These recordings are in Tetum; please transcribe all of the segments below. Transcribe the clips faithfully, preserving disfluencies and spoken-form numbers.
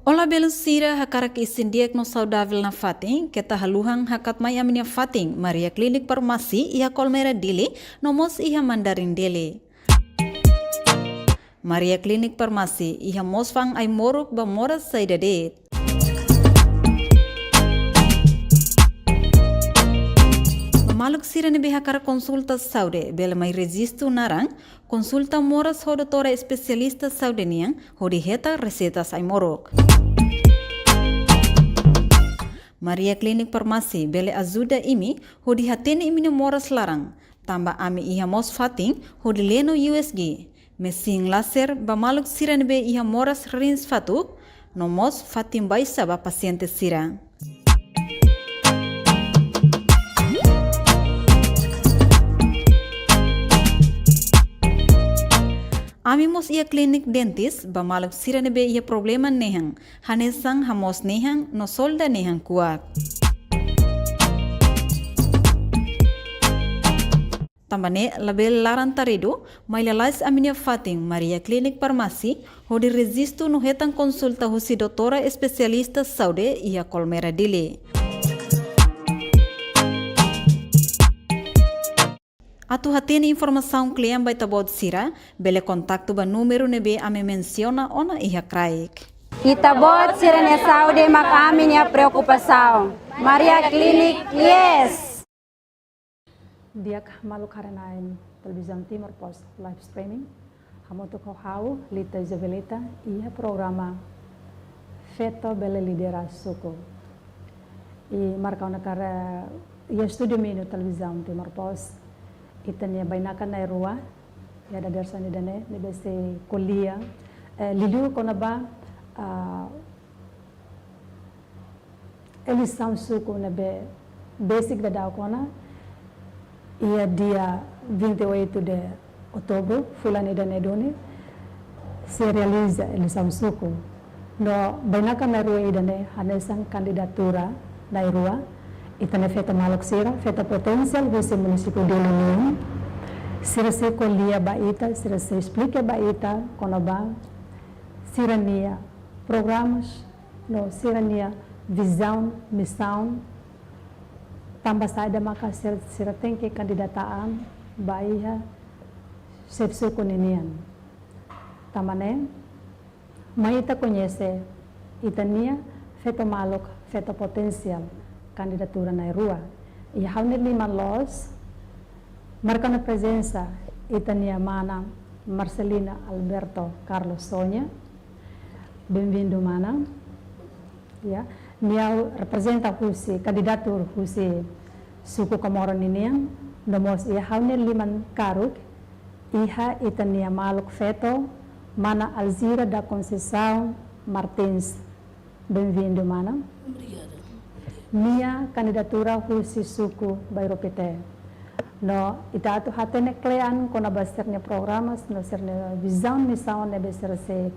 Olá belun sira, hakarak isin di'ak no saudavel nafatin, keta haluha hakat mai ami-nia fatin, Maria Clinic Farmasi, iha Colmera Dili, no mós iha Mandarin Dili. Maria Clinic Farmasi, iha mós fa'an ai-moruk ba moras saida de'it. Ba maluk sira ne'ebé hakarak konsulta saúde, bele mai rejistu naran, konsulta moras ho doutora espesialista saúde nian, hodi hetan reseitas ai-moruk. Maria Clinic Farmasi bele ajuda imi hodi hatene imi-nia moras laran, tanba ami iha mós fatin hodi lee no U S G, mesin laser ba maluk sira ne'ebé iha moras rins fatuk, no mós fatin baixa ba pasiente sira. Ami mós iha klinik dentis ba maluk sira ne'ebé iha problema nehan, hanesan hamoos nehan no solda nehan kuak. Tanba ne'e labele laran taridu, mai lalais ami-nia fatin Maria Clinic Farmasi, hodi rejistu no hetan konsulta husi doutora espesialista saúde iha Colmera Dili. Atu hatene informasaun kle'an ba ita-boot sira, bele kontaktu ba númeru ne'ebé ami mensiona ona iha kraik. Ita-boot sira-nia saúde mak ami-nia preokupasaun. Maria Clinic, yes! Di'ak maluk haree-na'in Televizaun Timor Post live streaming. Hamutuk ho ha'u, Lita Isabelita, iha programa Feto Bele Lidera Suku. I marka ona karik iha estúdiu meninu Televizaun Timor Post, ita-nia bainaka na'in-rua, iha dadeer-saan ida-ne'e, ne'ebé sei ko'alia, eh, liuliu kona-ba, ah, eleisaun suku ne'ebé besik daudaun ona, iha dia vinte e oito de outubro, fulan ida-ne'e duni, sei realiza eleisaun suku. No bainaka na'in-rua ida-ne'e hanesan kandidatura na'in-rua, ita-nia feto maluk sira, feto potensiál husi munisípiu Dili nian, sira sei ko'alia ba ita, sira sei esplika ba ita, kona-ba sira-nia programas, no sira-nia vizaun, misaun, tanba saida maka sira, sira tenke kandidata an ba iha xefe suku ninian. Tanba ne'e, mai ita koñese ita-nia feto maluk, feto potensiál, kandidatura na'in-rua. I ha'u-nia liman loos, marka ona prezensa ita-nia mana Marcelina Alberto Carlos Sonia. Benvindu, mana. Ya, nia reprezenta husi, kandidatu husi suku Comoro ninian, no mós iha ha'u-nia liman karuk, iha ita-nia maluk feto, mana Alzira da Conceição Martins. Benvindu, mana. Obrigada. Nia kandidatura husi suku Bairro Pité. No ita atu hatene kle'an kona-ba sira-nia programas, no sira-nia vizaun, misaun ne'ebé sira sei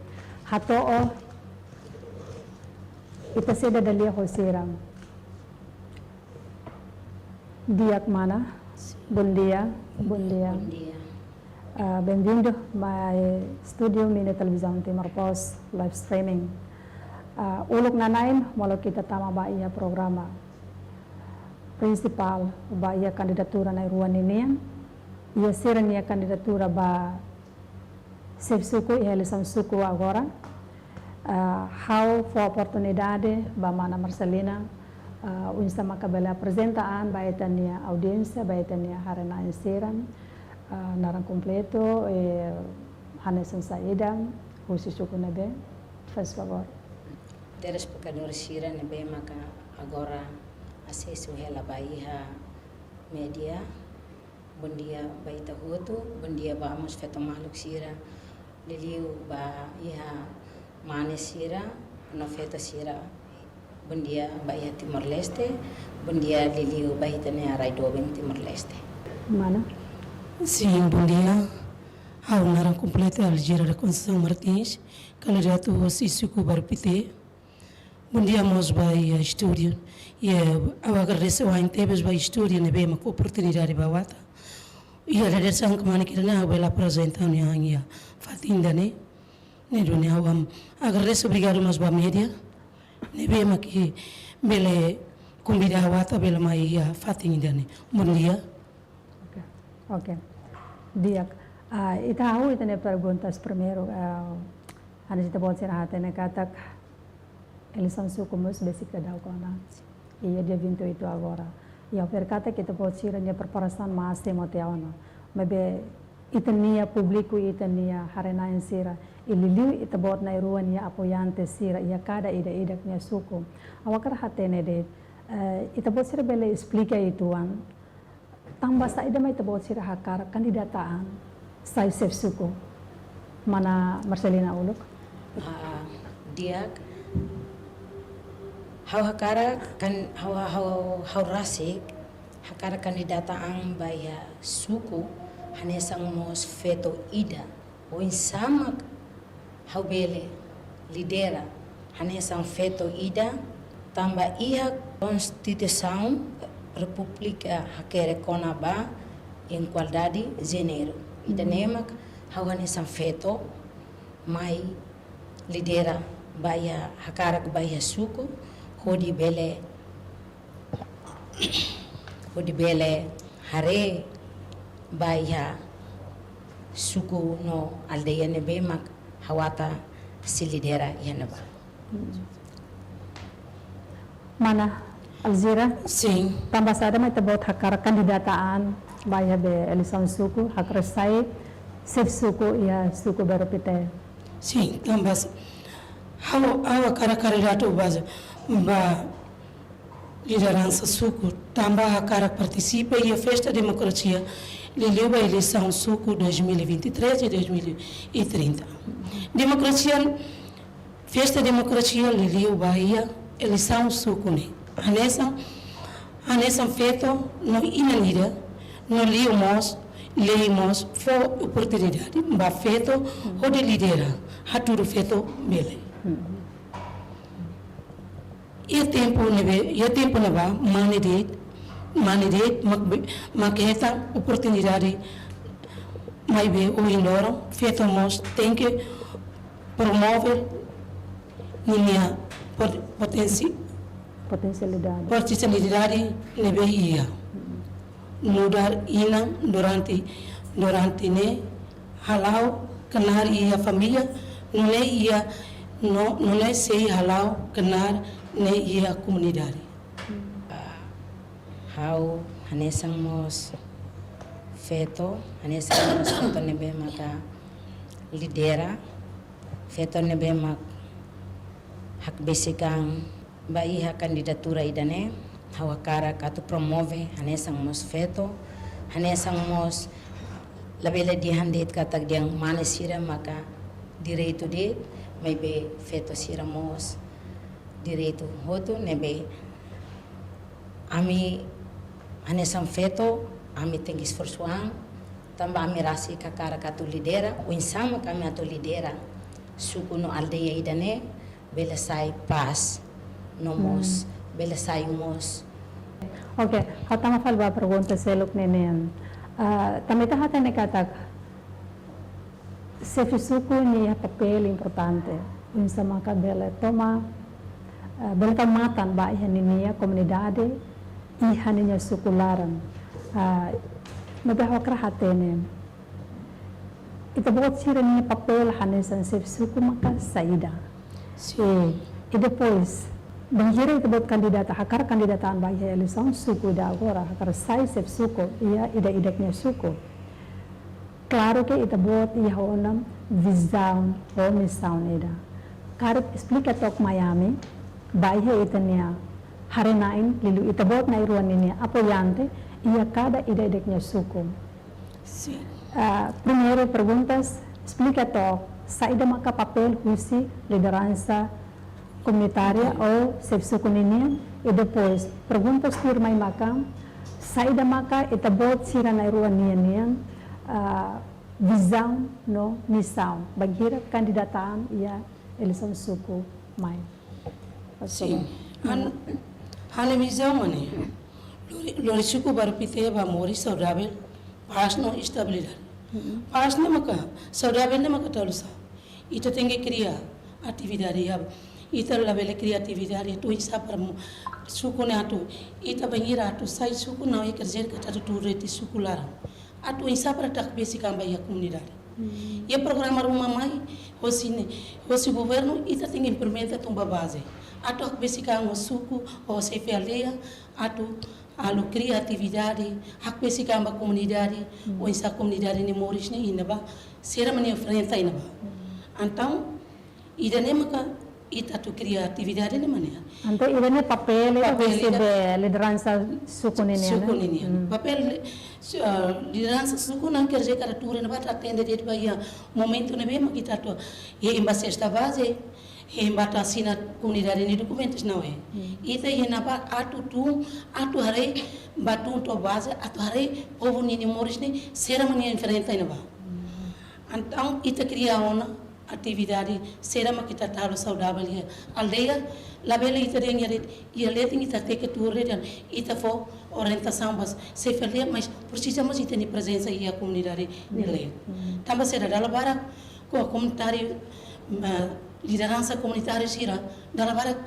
hato'o, ita sei dada lia ho sira. Di'ak, mana. Bondia. Bondia. Bondia. Ah, benvindu mai estúdiu meninu Televizaun Timor Post live streaming. Ah, uluk nana'in, molok ita tama ba iha programa prinsipál ba iha kandidatura na'in-rua ninian. Iha sira-nia kandidatura ba xefe suku iha eleisaun suku agora. Ah, ha'u fó oportunidade ba mana Marcelina, ah, oinsá maka bele aprezenta an ba ita-nia audiénsia, ba ita-nia haree-na'in sira, ah, naran kompletu, eh, hanesan saida, husi suku ne'ebé, faz favor. Telespetadór sira ne'ebé maka agora asesu hela ba iha média, bondia ba ita hotu, bondia ba mós feto maluk sira, liuliu ba iha mane sira, no feto sira. Bondia ba iha Timor-Leste, bondia liuliu ba ita-nia rai doben Timor-Leste. Mana? Sin, bondia. Ha'u naran kompletu Alzira da Conceição Martins, kandidatu husi suku Bairro Pité. Bondia mós ba iha estúdiu. I, eh, ha'u agradese wa'in tebes ba estúdiu ne'ebé mak oportunidade ba ha'u atu, iha dadeer-saan kmanek ida-ne'e, ha'u bele aprezenta ha'u-nia an iha fatin ida-ne'e. Ne'e duni, ha'u agradese, obrigadu mós ba média ne'ebé mak bele konvida ha'u atu bele mai iha fatin ida-ne'e. Bondia. Oke. Oke. Di'ak. Ah, ita hahú ita-nia perguntas primeiru, ah, hanesan ita-boot sira hatene katak eleisaun suku mós besik daudaun ona. Iha dia vinte e oito agora. Ha'u fiar katak ita-boot sira-nia preparasaun mós temo te ona. Maibé ita-nia públiku, ita-nia haree-na'in sira, i liuliu ita-boot na'in-rua nia apoiante sira iha kada ida-idak nia suku. Ha'u hakarak hatene de'it, eh, ita-boot sira bele esplika uitoan tanba saida mak ita-boot sira hakarak kandidata an sai xefe suku? Mana Marcelina uluk. Ah, di'ak. Ha'u hakarak kan, ha'u, ha'u, ha'u rasik hakarak kandidata an ba iha suku hanesan mós feto ida. Oinsá mak ha'u bele lidera hanesan feto ida, tanba iha Konstituisaun Repúblika hakerek kona-ba igualdade jéneru. Ida-ne'e mak ha'u hanesan feto mai lidera ba iha, hakarak ba iha suku, hodi bele, hodi bele haree ba iha suku no aldeia ne'ebé mak ha'u atu sei lidera iha ne'ebá. Mana Alzira? Sin. Tanba saida mak ita-boot hakarak kandidata an ba iha be eleisaun suku, hakarak sai xefe suku iha suku Bairru Pité? Sin, tanba s-, ha'u, ha'u hakarak kandidata ba, ba lideransa suku, tanba hakarak partisipa iha festa demokrasia, liuliu ba eleisaun suku dois mil e vinte e três e dois mil e trinta. Demokrasia, festa demokrasia liuliu ba iha eleisaun suku ne'e. Hanesan, hanesan feto no inan ida, no liu mós, lei mós fó oportunidade ba feto hodi lidera, hatudu feto bele. Iha tempu ne'ebé, iha tempu ne'ebá, mane de'it, mane de'it, mak be-, mak hetan oportunidade, maibé ohin loron, feto mós tenke promove ninia pot-, potensi-, potensialidade, potensialidade ne'ebé iha. Nu'udar inan durante, durante ne'e hala'o knaar iha família, nune'e iha, no, nune'e sei hala'o knaar ne'e iha komunidade. Ha'u hanesan mós feto, hanesan mós feto ne'ebé maka lidera, feto ne'ebé mak hakbesik an ba iha kandidatura ida-ne'e, ha'u hakarak atu promove hanesan mós feto, hanesan mós labele dehan de'it katak dehan mane sira maka direitu de'it, maibé feto sira mós direitu hotu ne'ebé ami hanesan feto, ami tenke esforsu an, tanba ami rasik hakarak atu lidera, oinsá mak ami atu lidera suku no aldeia ida-ne'e, bele sai pás, no mós, bele sai mós. Oke, ha'u tama fali ba pergunta seluk ninian. Ah, tanba ita hatene katak xefe suku nia papél importante. Oinsá maka bele toma, eh, bele tau matan ba iha ninia komunidade, iha ninia suku laran. Ah, maibé ha'u hakarak hatene, ita-boot sira-nia papél hanesan xefe suku maka saida? Sin. I, i depois, bainhira ita-boot kandidata, hakarak kandidata an ba iha eleisaun suku ida agora, hakarak sai xefe suku iha ida-idak nia suku. Klaru ke ita-boot iha ona vizaun ho misaun ida. Karik esplika took mai ami, ba iha ita-nia haree-na'in, liuliu ita-boot na'in-rua ninia apoiante, iha kada ida-idak nia suku. Sin. Ah, primeiru perguntas, esplika took saida maka papél husi lideransa komunitária ou xefe suku ninian, i depois perguntas tuirmai maka, saida maka ita-boot sira na'in-rua nian nian, ah, vizaun no misaun bainhira kandidata an iha eleisaun suku mai? Sin. Ha'u-, ha'u-nia vizaun mak ne'e. Lori, lori suku Bairru Pité ba moris saudavel, pás no estabilidade. Pás ne'e maka, saudavel ne'e maka tau oinsá? Ita tenke kria atividade, ya. Ita labele kria atividade atu oinsá para mo-, suku ne'e atu, ita bainhira atu sai suku ne'e, iha kerja ka atu tuur de'it suku laran. Atu oinsá para atu hakbesik an ba iha komunidade. Iha programa ruma mai, hosi ne'e, hosi governu, ita tenke implementa tun ba baze. Atu hakbesik an ho suku, ho xefe aldeia, atu halo kria atividade, hakbesik an ba komunidade, oinsá komunidade nia moris ne'e iha ne'ebá, sira mak nia enfrenta iha ne'ebá. Entaun, ida-ne'e maka ita atu kria atividade ne'e mak ne'e. Entaun, ida-ne'e papél ida, papél husi ida, be lideransa suku ninian, suku ninian. Papél, su-, ah, lideransa suku ne'e kerja ka atu tuur iha ne'ebá, atu atende de'it ba iha momentu ne'ebé mak ita atu, iha ema ba sesta baze, hein ba atu asina komunidade nia dokumentus ne'e. Ita iha ne'ebá atu tun, atu haree, ba tun to'o baze, atu haree povu ninia moris ne'e, sira mak nia enfrenta iha ne'ebá. Entaun, ita kria ona atividade, sira mak ita atu halo saudavel iha aldeia, labele ita dehan iha de'it, iha leten ita tenke tuur de'it, ita fó orientasaun ba xefe aldeia, mas presiza mós ita-nia prezensa iha komunidade nia leet. Tanba sira dala barak, ko-, komunitáriu, ah, lideransa komunitáriu sira, dala barak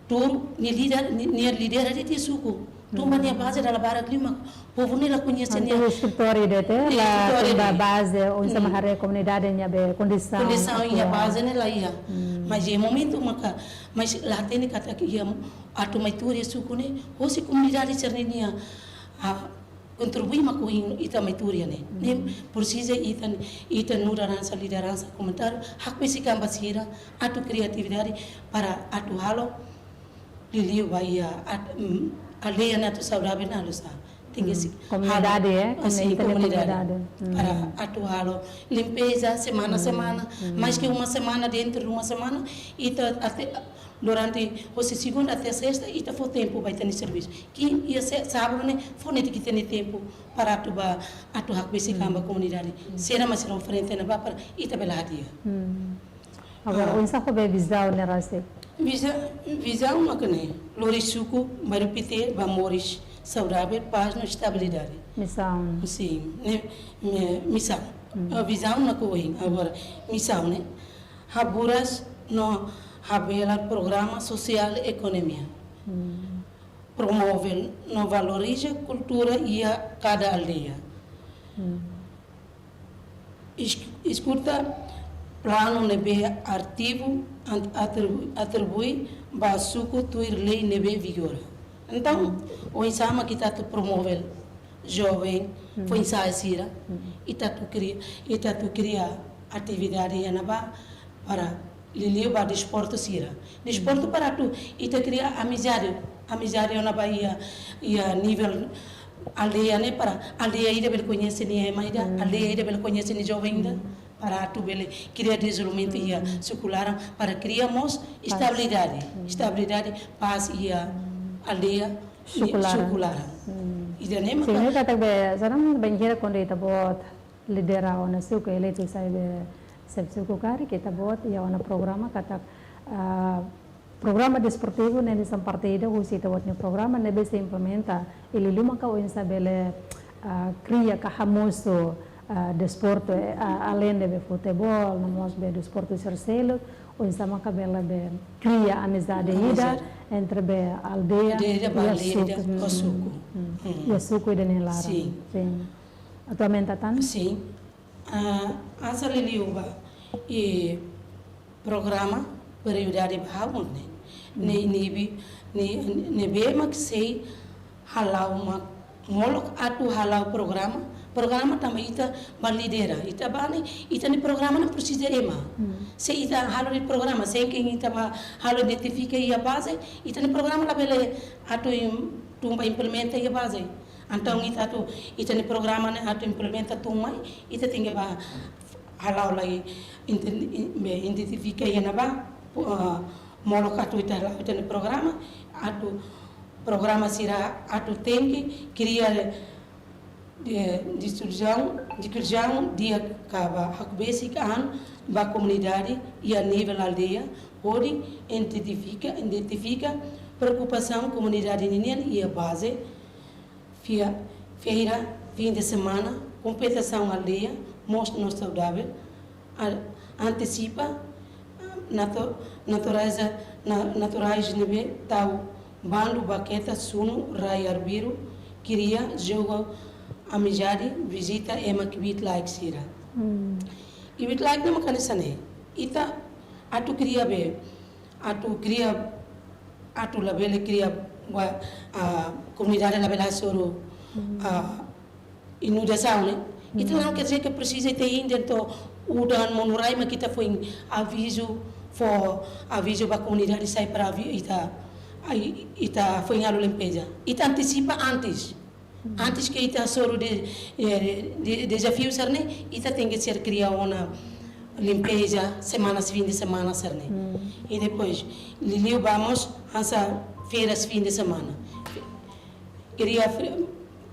tuur nia líder, nia, nia lidera de'it nia suku. Tun ba nia baze dala barak liu mak povu ne'e la koñese nia. Entaun, eskritóriu de'it, la eskritóriu tun ba de'it. Baze, oinsá mak haree komunidade nia be kondisaun. Kondisaun iha atuál. Baze ne'e la iha. Mas iha momentu maka, mas la hatene katak iha atu mai tuur iha suku ne'e, hosi komunidade sira-ninia, ah, kontribui mak ohin ita mai tuur iha ne'e. Ne'e presiza ita, ita nu'udar hanesan lideransa komunitáriu, hakbesik an ba sira, atu kria atividade para atu halo, liuliu ba iha at-, mm, aldeia ne'e atu saudavel ne'e halo sá. Tenke si-, komunidade, halo, eh, ah, komu-, sin, ita-nia komunidade. Komunidade. Para atu halo limpeza semana-semana. Mais ke uma semana, dentro de uma semana, ita até durante, hosi segunda até sesta, ita fó tempu ba ita-nia servisu. Ke iha se-, sábadu ne'e, fó netik ita-nia tempu para atu ba, atu hakbesik an ba komunidade. Sira mak sira enfrenta iha ne'ebá para ita bele hadi'a. Agora, oinsá ho be vizaun ne'e rasik? Viza-, vizaun mak ne'e, lori suku, Bairru Pité, ba moris saudavel, pás no estabilidade. Misaun. Sin, ne'e, ne'e, misaun. Ah, vizaun mak ohin, agora, misaun ne'e, haburas no habelar programa sosiál ekonomia. Promove no valoriza kultura iha kada aldeia. Es-, eskuta planu ne'ebé ativu an-, atribu-, atribui ba suku tuir lei ne'ebé vigora. Entaun, oinsá mak ita atu promove joven, foin-sa'e sira, ita atu kri-, ita atu kria atividade iha ne'ebá para liuliu ba desportu sira. Desportu para atu ita kria amizade, amizade ona ba iha, iha nivel aldeia ne'e para aldeia ida bele koñese nia ema ida, aldeia ida bele koñese nia joven ida, para atu bele kria dezenvolvimentu iha suku laran, para kria mós estabilidade, estabilidade, pás iha aldeia, suku laran. Suku laran. Ida-ne'e mak. Sin, ne'e katak be, sarani bainhira kuandu ita-boot lidera ona suku, eleitu sai be xefe suku karik, ita-boot iha ona programa katak, ah, programa desportivu ne'e hanesan parte ida husi ita-boot nia programa ne'ebé sei implementa, i liuliu maka oinsá bele, ah, kria ka hamosu, ah, desportu, eh, ah, aleinde be futeból, no mós be desportu sira seluk, oinsá maka bele be kria amizade ida entre be aldeia, aldeia ida ba aldeia ida, suku. Iha suku ida-ne'e laran. Sin. Atualmente tan? Sin. Ah, hanesan liuliu ba iha programa prioridade ba ha'u ne'e. Ne'e, ne'ebé, ne'e, ne'ebé mak sei hala'o mak molok atu hala'o programa, programa tanba ita ba lidera, ita ba ne'e, ita-nia programa ne'e presiza ema. Se ita halo de'it programa, se ita ba halo identifika iha baze, ita-nia programa labele atu im-, tun ba implementa iha baze. Entaun ita atu, ita-nia programa ne'e atu implementa tun mai, ita tenke ba hala'o lai inten-, in-, be identifika iha ne'ebá, ah, molok atu ita hala'o ita-nia programa, atu programa sira atu tenke kria, eh, diskusaun, diskusaun di'ak ka ba hakbesik an ba komunidade iha nivel aldeia, hodi identifika, identifika preokupasaun komunidade ninian iha baze, fia-, feira, fim de semana, kompetisaun aldeia, mós no saudavel, a-, antesipa natu-, natureza, na-, naturais ne'ebé tau bandu ba keta, sunu, rai arbiru, kria jogu amizade, vizita ema kbiit-laek sira. Hmm. Kbiit-laek ne'e mak hanesan ne'e. Ita atu kria be, atu kria, atu labele kria ba, ah, komunidade labele hasoru, hmm, ah, inundasaun ne'e. Ita, hmm, la quer dizer que presiza ita hein de'it udan monu rai, mas ita foin avizu, fó avizu ba komunidade sai para avi-, ita, ai, ita foin halo limpeza. Ita antesipa antes. Hmm. Antes que ita hasoru de, eh, de, dezafiu sira-ne'e, ita tenke ser kria ona limpeza semana, fin de semana sira-ne'e. Hmm. E depois, liuliu vamos hanesan férias fin de semana. Kria fe-,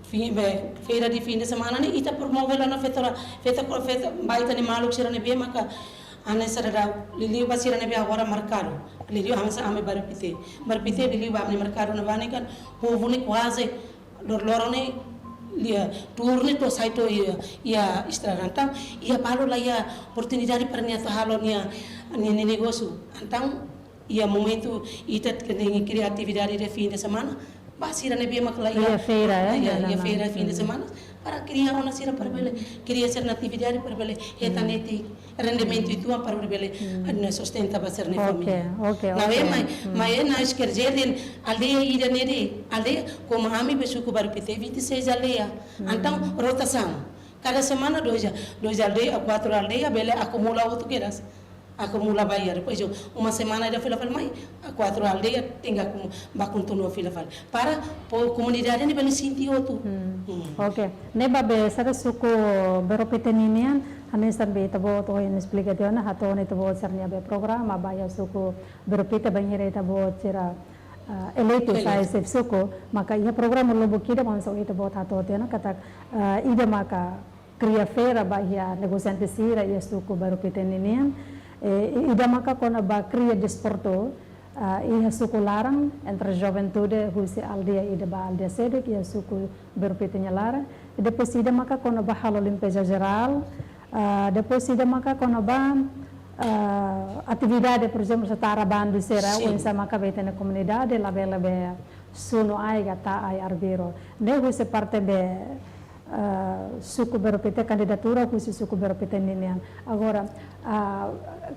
fin, be, feira de fin de semana ne'e, ita promove ona feto ra-, feto, feto, ba ita-nia maluk sira ne'ebé maka, hanesan sira liuliu ba sira ne'ebé agora merkadu. Liuliu hanesan ami Bairru Pité. Bairru Pité liuliu ba ami merkadu ne'ebá ne'e kan, povu ne'e kuaze lor-, loron ne'e lia, tuur ne'e to'o sai to'o iha, iha estrada. Entaun, iha balu la iha oportunidade para nia atu halo nia, nia, nia negósiu. Entaun, iha momentu ita tenke kria atividade de fin de semana, ba sira ne'ebé mak la iha, iha feira, eh, iha, iha feira fin de semana, para kria ona sira para bele kria sira-nia atividade para bele hetan, hmm, netik rendimentu uitoan para bele, hmm, atu sustenta ba sira-nia, oke, família. Oke, oke. Ne'e, mas, hmm, mas ne'e la quer dizer de'it aldeia ida ne'e de'it, aldeia, komu ami be suku Bairru Pité vinte e seis aldeia. Hmm. Entaun, rotasaun. Kada semana dois a-, dois aldeia, quatro aldeia, bele akumula hotu kedas. Akumula ba iha, depois de uma semana ida fila fali mai, a quatro aldeia tenke akum-, ba kontinua fila fali. Para, para komunidade ne'e bele sente hotu. Hmm. Hmm. Oke. Ne'ebé be sá suku Bairru Pité ninian, hanesan be ita-boot ohin esplika tiha ona, hato'o ona ita-boot sira-nia be programa ba iha suku Bairru Pité bainhira ita-boot sira, ah, eleitu, eleitu sai xefe suku, maka iha programa lubuk ida hanesan ita-boot hato'o tiha ona katak, ah, ida maka kria feira ba iha negosiante sira iha suku Bairru Pité ninian. Eh, i-, ida maka kona-ba kria desportu, ah, iha suku laran, entre juventude husi aldeia ida ba aldeia seluk iha suku Bairru Pité nia laran. I depois ida maka kona-ba halo limpeza jerál. Ah, depois ida maka kona-ba, ah, atividade, por ezemplu, setara bandu sira, sin, oinsá maka be ita-nia komunidade labele be sunu ai ka tau ai arbiru. Ne'e husi parte be, ah, suku Bairru Pité, kandidatura husi suku Bairru Pité ninian. Agora, ah,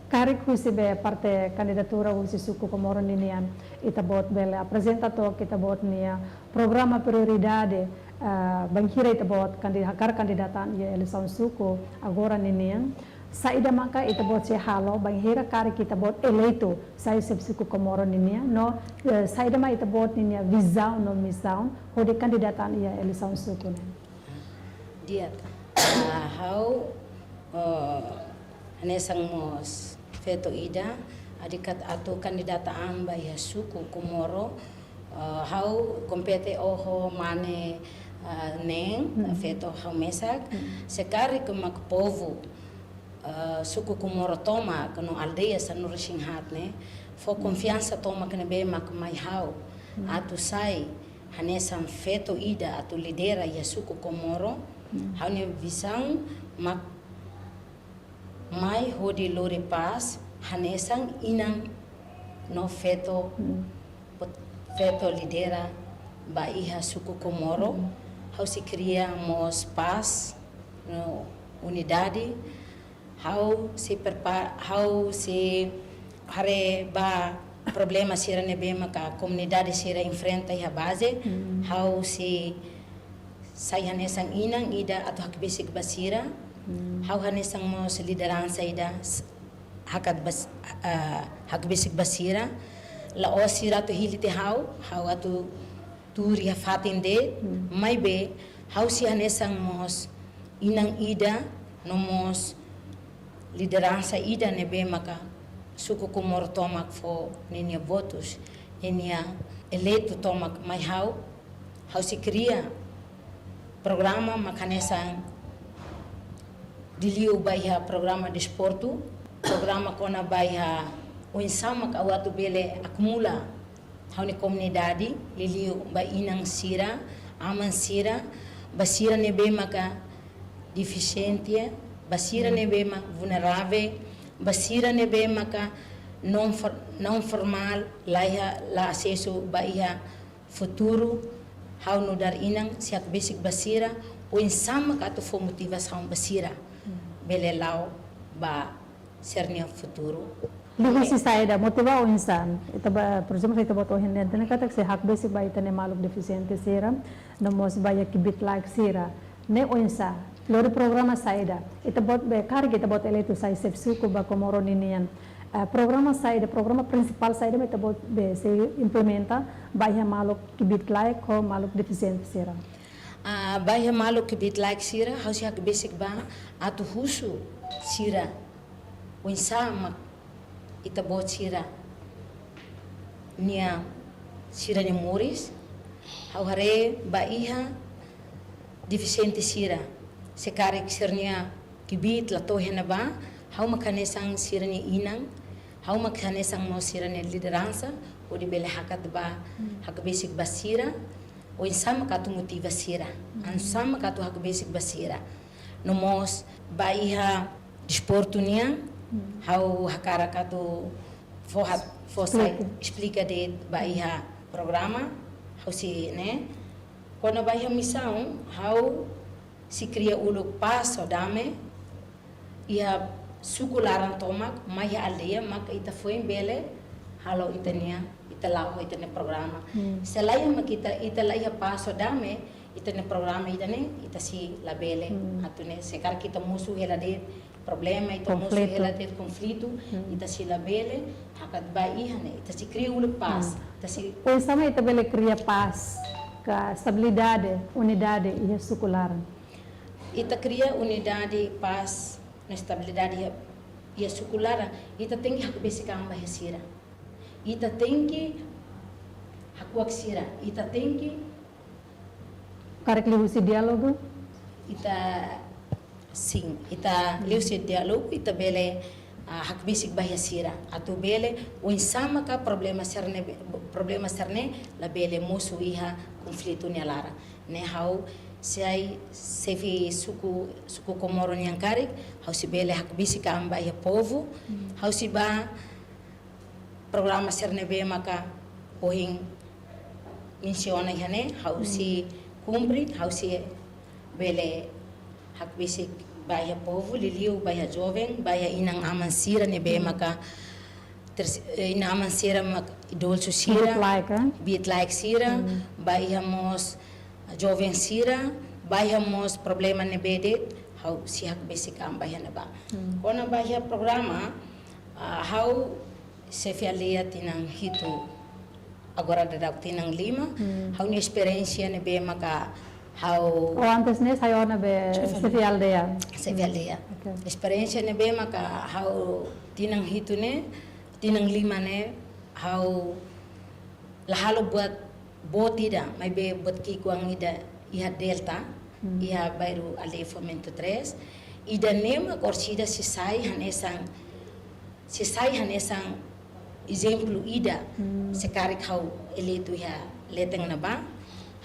karik husi be parte kandidatura husi suku Comoro ninian, ita-boot bele aprezenta took ita-boot nia programa prioridade, ah, bainhira ita-boot kandi-, hakarak kandidata iha eleisaun suku agora ninian. Saida maka ita-boot sei halo bainhira karik ita-boot eleitu sai xefe suku Comoro ninian, no, eh, saida mak ita-boot ninia vizaun no misaun hodi kandidata iha eleisaun suku ne'e? Di'ak, ah, ha'u, eh, hanesan mós feto ida, hodi kat-, atu kandidata an ba iha suku Comoro, eh, ha'u kompete ho mane, eh, neen, hmm, feto ha'u mesak, hmm, se karik mak povu, eh, suku Comoro tomak no aldeia sanulu-resin-haat ne'e fó, hmm, konfiansa tomak ne'ebé mak mai ha'u, hmm, atu sai hanesan feto ida atu lidera iha suku Comoro, hmm, ha'u-nia vizaun mak mai hodi lori pás hanesan inan no feto, hmm, pot-, feto lidera ba iha suku Comoro, hmm, ha'u sei kria mós pás no unidade, ha'u sei prepa-, ha'u sei haree ba problema sira ne'ebé maka komunidade sira enfrenta iha baze, hmm, ha'u sei sai hanesan inan ida atu hakbesik ba sira. Hmm. Ha'u hanesan mós lideransa ida s-, hakat bas-, ah, hakbesik ba sira. La'ós sira atu hili tiha ha'u, ha'u atu tuur iha fatin de'it, hmm, maibé ha'u sei hanesan mós inan ida, no mós lideransa ida ne'ebé maka suku Comoro tomak fó ninia votus, ninia eleitu tomak mai ha'u, ha'u sei kria programa mak hanesan liuliu ba iha programa desportu, programa kona-ba iha oinsá mak ha'u atu bele akumula ha'u-nia komunidade, liuliu ba inan sira, aman sira, ba sira ne'ebé maka defisiente, ba sira, hmm, ne'ebé mak vulneravel, Ba sira ne'ebé maka non for-, non formál, la iha, la asesu ba iha futuru, ha'u nu'udar inan sei hakbesik ba sira, oinsá maka atu fó motivasaun ba sira bele la'o ba sira-nia futuru. Liuhusi saida, motiva oinsá? Ita ba, por ezemplu, ita-boot ohin dehan tiha ona katak sei hakbesik ba ita-nia maluk defisiente sira, no mós ba iha kbiit-laek sira. Ne'e oinsá? Lori programa saida? Ita-boot be, karik ita-boot eleitu sai xefe suku ba Comoro ninian. Ah, programa saida, programa prinsipál saida mak ita-boot be sei implementa ba iha maluk kbiit-laek ho maluk defisiente sira? Ah, ba iha maluk kbiit-laek sira, ha'u sei hakbesik ba atu husu sira oinsá mak ita-boot sira-nia, sira-nia moris. Ha'u haree ba iha defisiente sira, se karik sira-nia kbiit la to'o iha ne'ebá, ha'u mak hanesan sira-nia inan, ha'u mak hanesan mós sira-nia lideransa, hodi bele hakat ba, hakbesik ba sira, oinsá maka atu motiva sira, oinsá maka atu hakbesik ba sira. No mós ba iha desportu nian, ha'u hakarak atu fó hat-, fó sai, esplika, esplika de'it ba iha programa, ha'u sei, ne'e. Kona-ba iha misaun, ha'u sei kria uluk pás ho dame iha suku laran tomak, mai iha aldeia, maka ita foin bele halo ita-nia, ita la'o ho ita-nia programa. Se la iha mak ita, ita la iha pás ho dame, ita-nia programa ida-ne'e, ita sei labele. Atu ne'e, se karik ita mosu hela de'it problema, ita mosu hela de'it konflitu, ita sei labele hakat ba iha ne'e, ita sei kria uluk pás, ita sei. Oinsá mak ita bele kria pás ka estabilidade, unidade iha suku laran? Ita kria unidade, pás no estabilidade iha, iha suku laran, ita tenke hakbesik an ba iha sira. Ita tenke hakuak sira, ita tenke. Karik liuhusi diálogu? Ita, sin, ita liuhusi diálogu, ita bele, ah, hakbesik ba iha sira. Atu bele, oinsá maka problema sira-ne'e, problema sira-ne'e labele mosu iha konflitu nia laran. Ne'e ha'u sai xefe suku, suku Comoro nian karik, ha'u sei bele hakbesik an ba iha povu, ha'u sei ba programa sira-ne'ebé maka ohin mensiona iha ne'e, ha'u sei kumpre, ha'u sei bele hakbesik ba iha povu, liuliu ba iha joven, ba iha inan-aman sira ne'ebé maka ters-, eh, inan-aman sira mak idozu sira, kbiit-laek, eh? Kbiit-laek sira, ba iha mós joven sira, ba iha mós problema ne'ebé de'it, ha'u sei hakbesik an ba iha ne'ebá. Kona-ba iha programa, ah, ha'u xefe aldeia tinan hitu, agora daudaun tinan lima, ha'u-nia esperiénsia ne'ebé maka ha'u. Oh, antes ne'e sai ona be xefe aldeia. Xefe aldeia. Oke. Esperiénsia ne'ebé maka ha'u tinan hitu ne'e, tinan lima ne'e, ha'u la halo buat boot ida, maibé buat ki'ikoan ida iha Delta, iha bairru aldeia Fomento três, ida-ne'e mak orsida sei sai hanesan, sei sai hanesan ezemplu ida, se karik ha'u eleitu iha leten ne'ebá,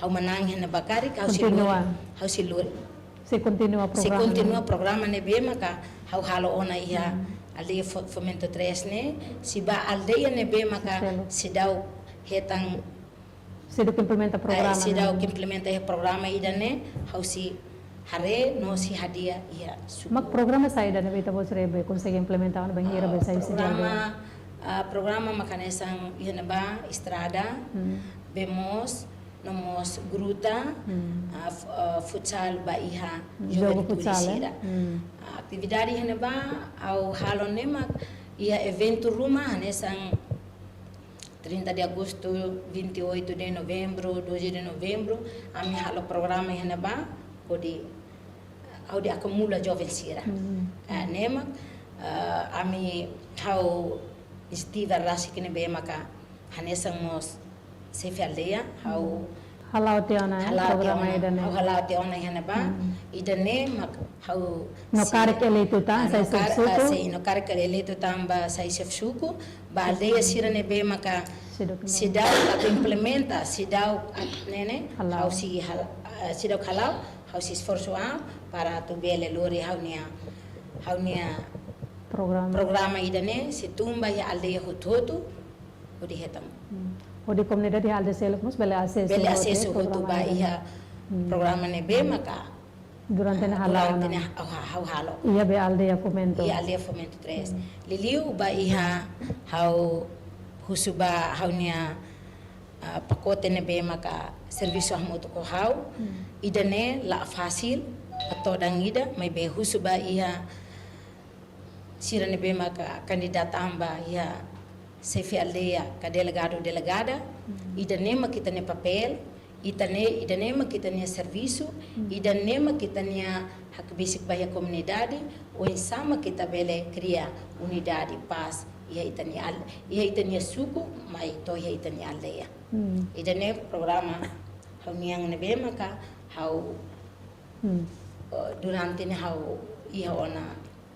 ha'u manán iha ne'ebá karik, ha'u sei lori, ha'u sei lori. Sei kontinua programa ne'ebé maka ha'u halo ona iha aldeia Fo-, Fomento três ne'e, sei ba aldeia ne'ebé maka seidauk hetan, seidauk implementa programa, seidauk implementa iha programa ida-ne'e, ha'u sei haree no sei hadi'a iha suku. Mak programa saida ne'ebé ita-boot sira be konsege implementa ona bainhira be sai seidauk programa, ah, programa mak hanesan iha ne'ebá estrada, be mós, no mós gruta, ah, fu-, ah, futsal ba iha joven futsal, eh? Sira. Ah, atividade iha ne'ebá ha'u halo ne'e mak iha eventu ruma hanesan trinta de agosto, vinte e oito de novembro, doze de novembro, ami halo programa iha ne'ebá, hodi, hodi akumula joven sira. Ah, ne'e mak, ah, ami ha'u inisiativa rasik ne'ebé maka hanesan mós xefe aldeia, ha'u hala'o tiha ona, eh, hala'o tiha ona, programa ida-ne'e. Ha'u hala'o tiha ona iha ne'ebá, ida-ne'e mak ha'u no karik eleitu tan, ah, sai xefe suku. Ah, sei, no karik eleitu tan ba sai xefe suku, ba aldeia sira ne'ebé maka seidauk, seidauk atu implementa, seidauk atu ne'e, ne'e, ha'u sei hal-, ah, seidauk hala'o, ha'u sei esforsu an para atu bele lori ha'u-nia, ha'u-nia programa. Programa ida-ne'e sei tun ba iha aldeia hotu-hotu, hodi hetan. Hmm. Hodi komunidade iha aldeia seluk mós bele asesu, bele asesu hotu ba iha programa ne'ebé maka durante ne'e halo. Durante ne'e ha'u, ha'u halo. Iha be aldeia Fomento. Iha aldeia Fomento três. Hmm. Liuliu ba iha ha'u husu ba ha'u-nia, ah, pakote ne'ebé maka servisu hamutuk ho ha'u. Hmm. Ida-ne'e la fasil, atu dang ida, maibé husu ba iha sira ne'ebé maka kandidata an ba iha xefe aldeia ka delegadu, delegada, ida-ne'e mak ita-nia papél, ita-ne'e, ida-ne'e mak ita-nia servisu, ida-ne'e mak ita-nia hakbesik ba iha komunidade, oinsá mak ita bele kria unidade, pás iha ita-nia al-, iha ita-nia suku, mai to'o iha ita-nia aldeia. Hmm. Ida-ne'e programa ha'u-nian ne'ebé maka ha'u, eh, durante ne'e ha'u iha ona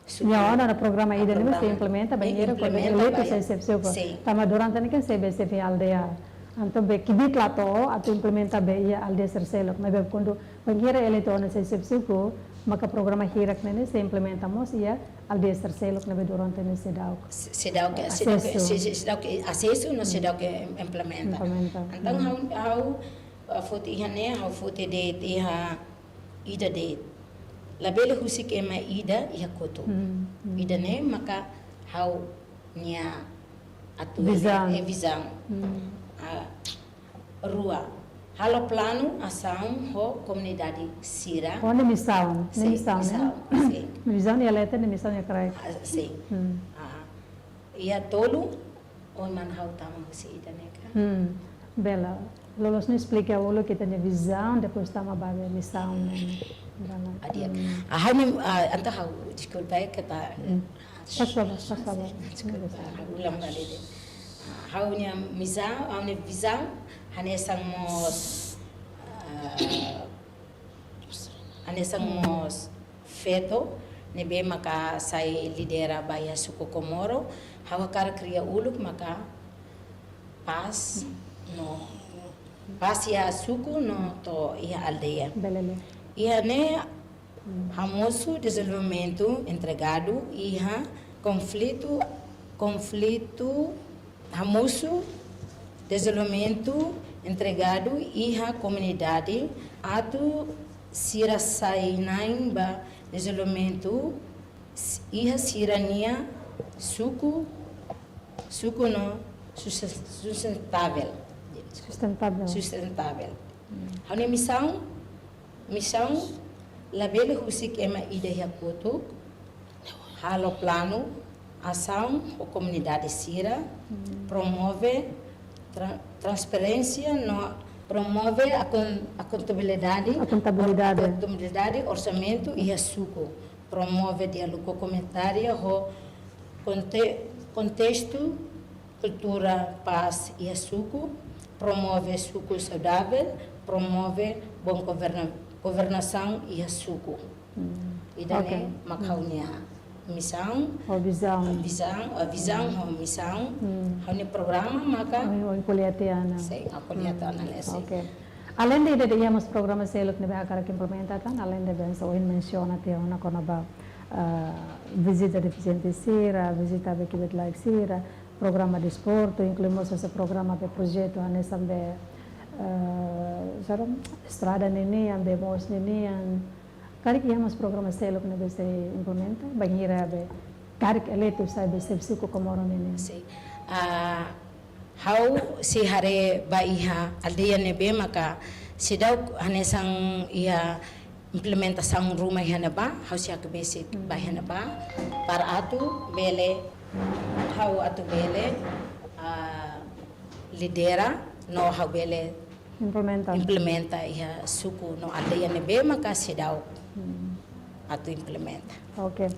suku. Ya, ona programa ida-ne'e programa sei implementa, bainhira kuandu implementa eleitu ba iha xefe suku. Sin. Tanba durante ne'e kan sei be xefe aldeia. Entaun be kbiit la to'o atu implementa ba iha aldeia sira seluk. Maibé kuandu bainhira eleitu ona xefe suku, maka programa hirak ne'e sei implementa mós iha aldeia sira seluk ne'ebé durante ne'e seidauk. Se-, seidauk, seidauk, asesu. Se-, se-, seidauk asesu, no seidauk implementa. Implementa. Entaun ha'u, ha'u, ah, foti iha ne'e, ha'u foti de'it iha ida de'it. Labele husik ema ida iha kotuk. Hmm, hmm. Ida-ne'e maka ha'u-nia atu vizaun. Eh, vizaun. Hmm. Ah, rua. Halo planu asaun ho komunidade sira. Oh, ne'e misaun, ne'e sin, misaun, ne'e? Misaun, sin. Vizaun iha leten, ne'e misaun iha kraik. Ah, sin. Hmm. Ah, iha tolu, oh, mana ha'u tama husi ida-ne'e ka? Hmm. Bele. Loloos ne'e esplika uluk ita-nia vizaun, depois tama ba be misaun ne'e. Bele. Adi'ak. Hmm. Ah, ha'u ne'e, ah, entaun ha'u, deskulpa, eh, keta, hmm, ah, faz favor, faz favor. Deskulpa, ha'u ulang balik de'it. Ah, ha'u-nia misaun, ha'u-nia vizaun, hanesan mós, ah, hanesan mós feto ne'ebé maka sai lidera ba iha suku Komoro, ha'u hakarak kria uluk maka pás no, pás iha suku no to'o iha aldeia. Bele. Iha ne'e hamosu dezenvolvimentu integridu iha konflitu, konflitu hamosu dezenvolvimentu integridu iha komunidade atu sira sai na'in ba dezenvolvimentu s-, iha sira-nia suku, suku no susten-, sustentável. Sustentável. Sustentável. Hmm. Ha'u-nia misaun, misaun labele husik ema ida iha kotuk, halo planu asaun ho komunidade sira, hmm, promove tra-, transparénsia no promove akon-, akontabilidade. Akontabilidade. Akontabilidade, orsamentu iha suku. Promove diálogu komunitáriu ho konte-, kontestu kultura pás iha suku, promove suku saudável, promove boa governa-, governasaun iha suku. Hmm. Ida-ne'e, ok, mak ha'u-nia misaun, ho vizaun. Vizaun, eh, vizaun ho misaun. Hmm. Ha'u-nia programa maka. Ohin, ohin ko'alia tiha ona. Sin, ha'u ko'alia tiha ona, hmm, ne'e sin. Ok. Aleinde ida-ne'e iha mós programa seluk ne'ebé hakarak implementa tan, aleinde be hanesan ohin mensiona tiha ona kona-ba, eh, vizita defisiente sira, vizita be kbiit-laek sira, programa desportu, inklui mós hanesan programa be projetu hanesan be, eh, saida, estrada ninian, be moos ninian. Karik iha mós programa seluk ne'ebé sei implementa, bainhira be karik eleitu sai be xefe suku Komoro ninian. Sin. Ah, ha'u sei haree ba iha aldeia ne'ebé maka seidauk hanesan iha implementasaun ruma iha ne'ebá, ha'u sei hakbesik ba iha ne'ebá, para atu bele, ha'u atu bele, ah, lidera, no ha'u bele implementa. Implementa iha suku no aldeia ne'ebé maka seidauk, hmm, atu implementa. Ok.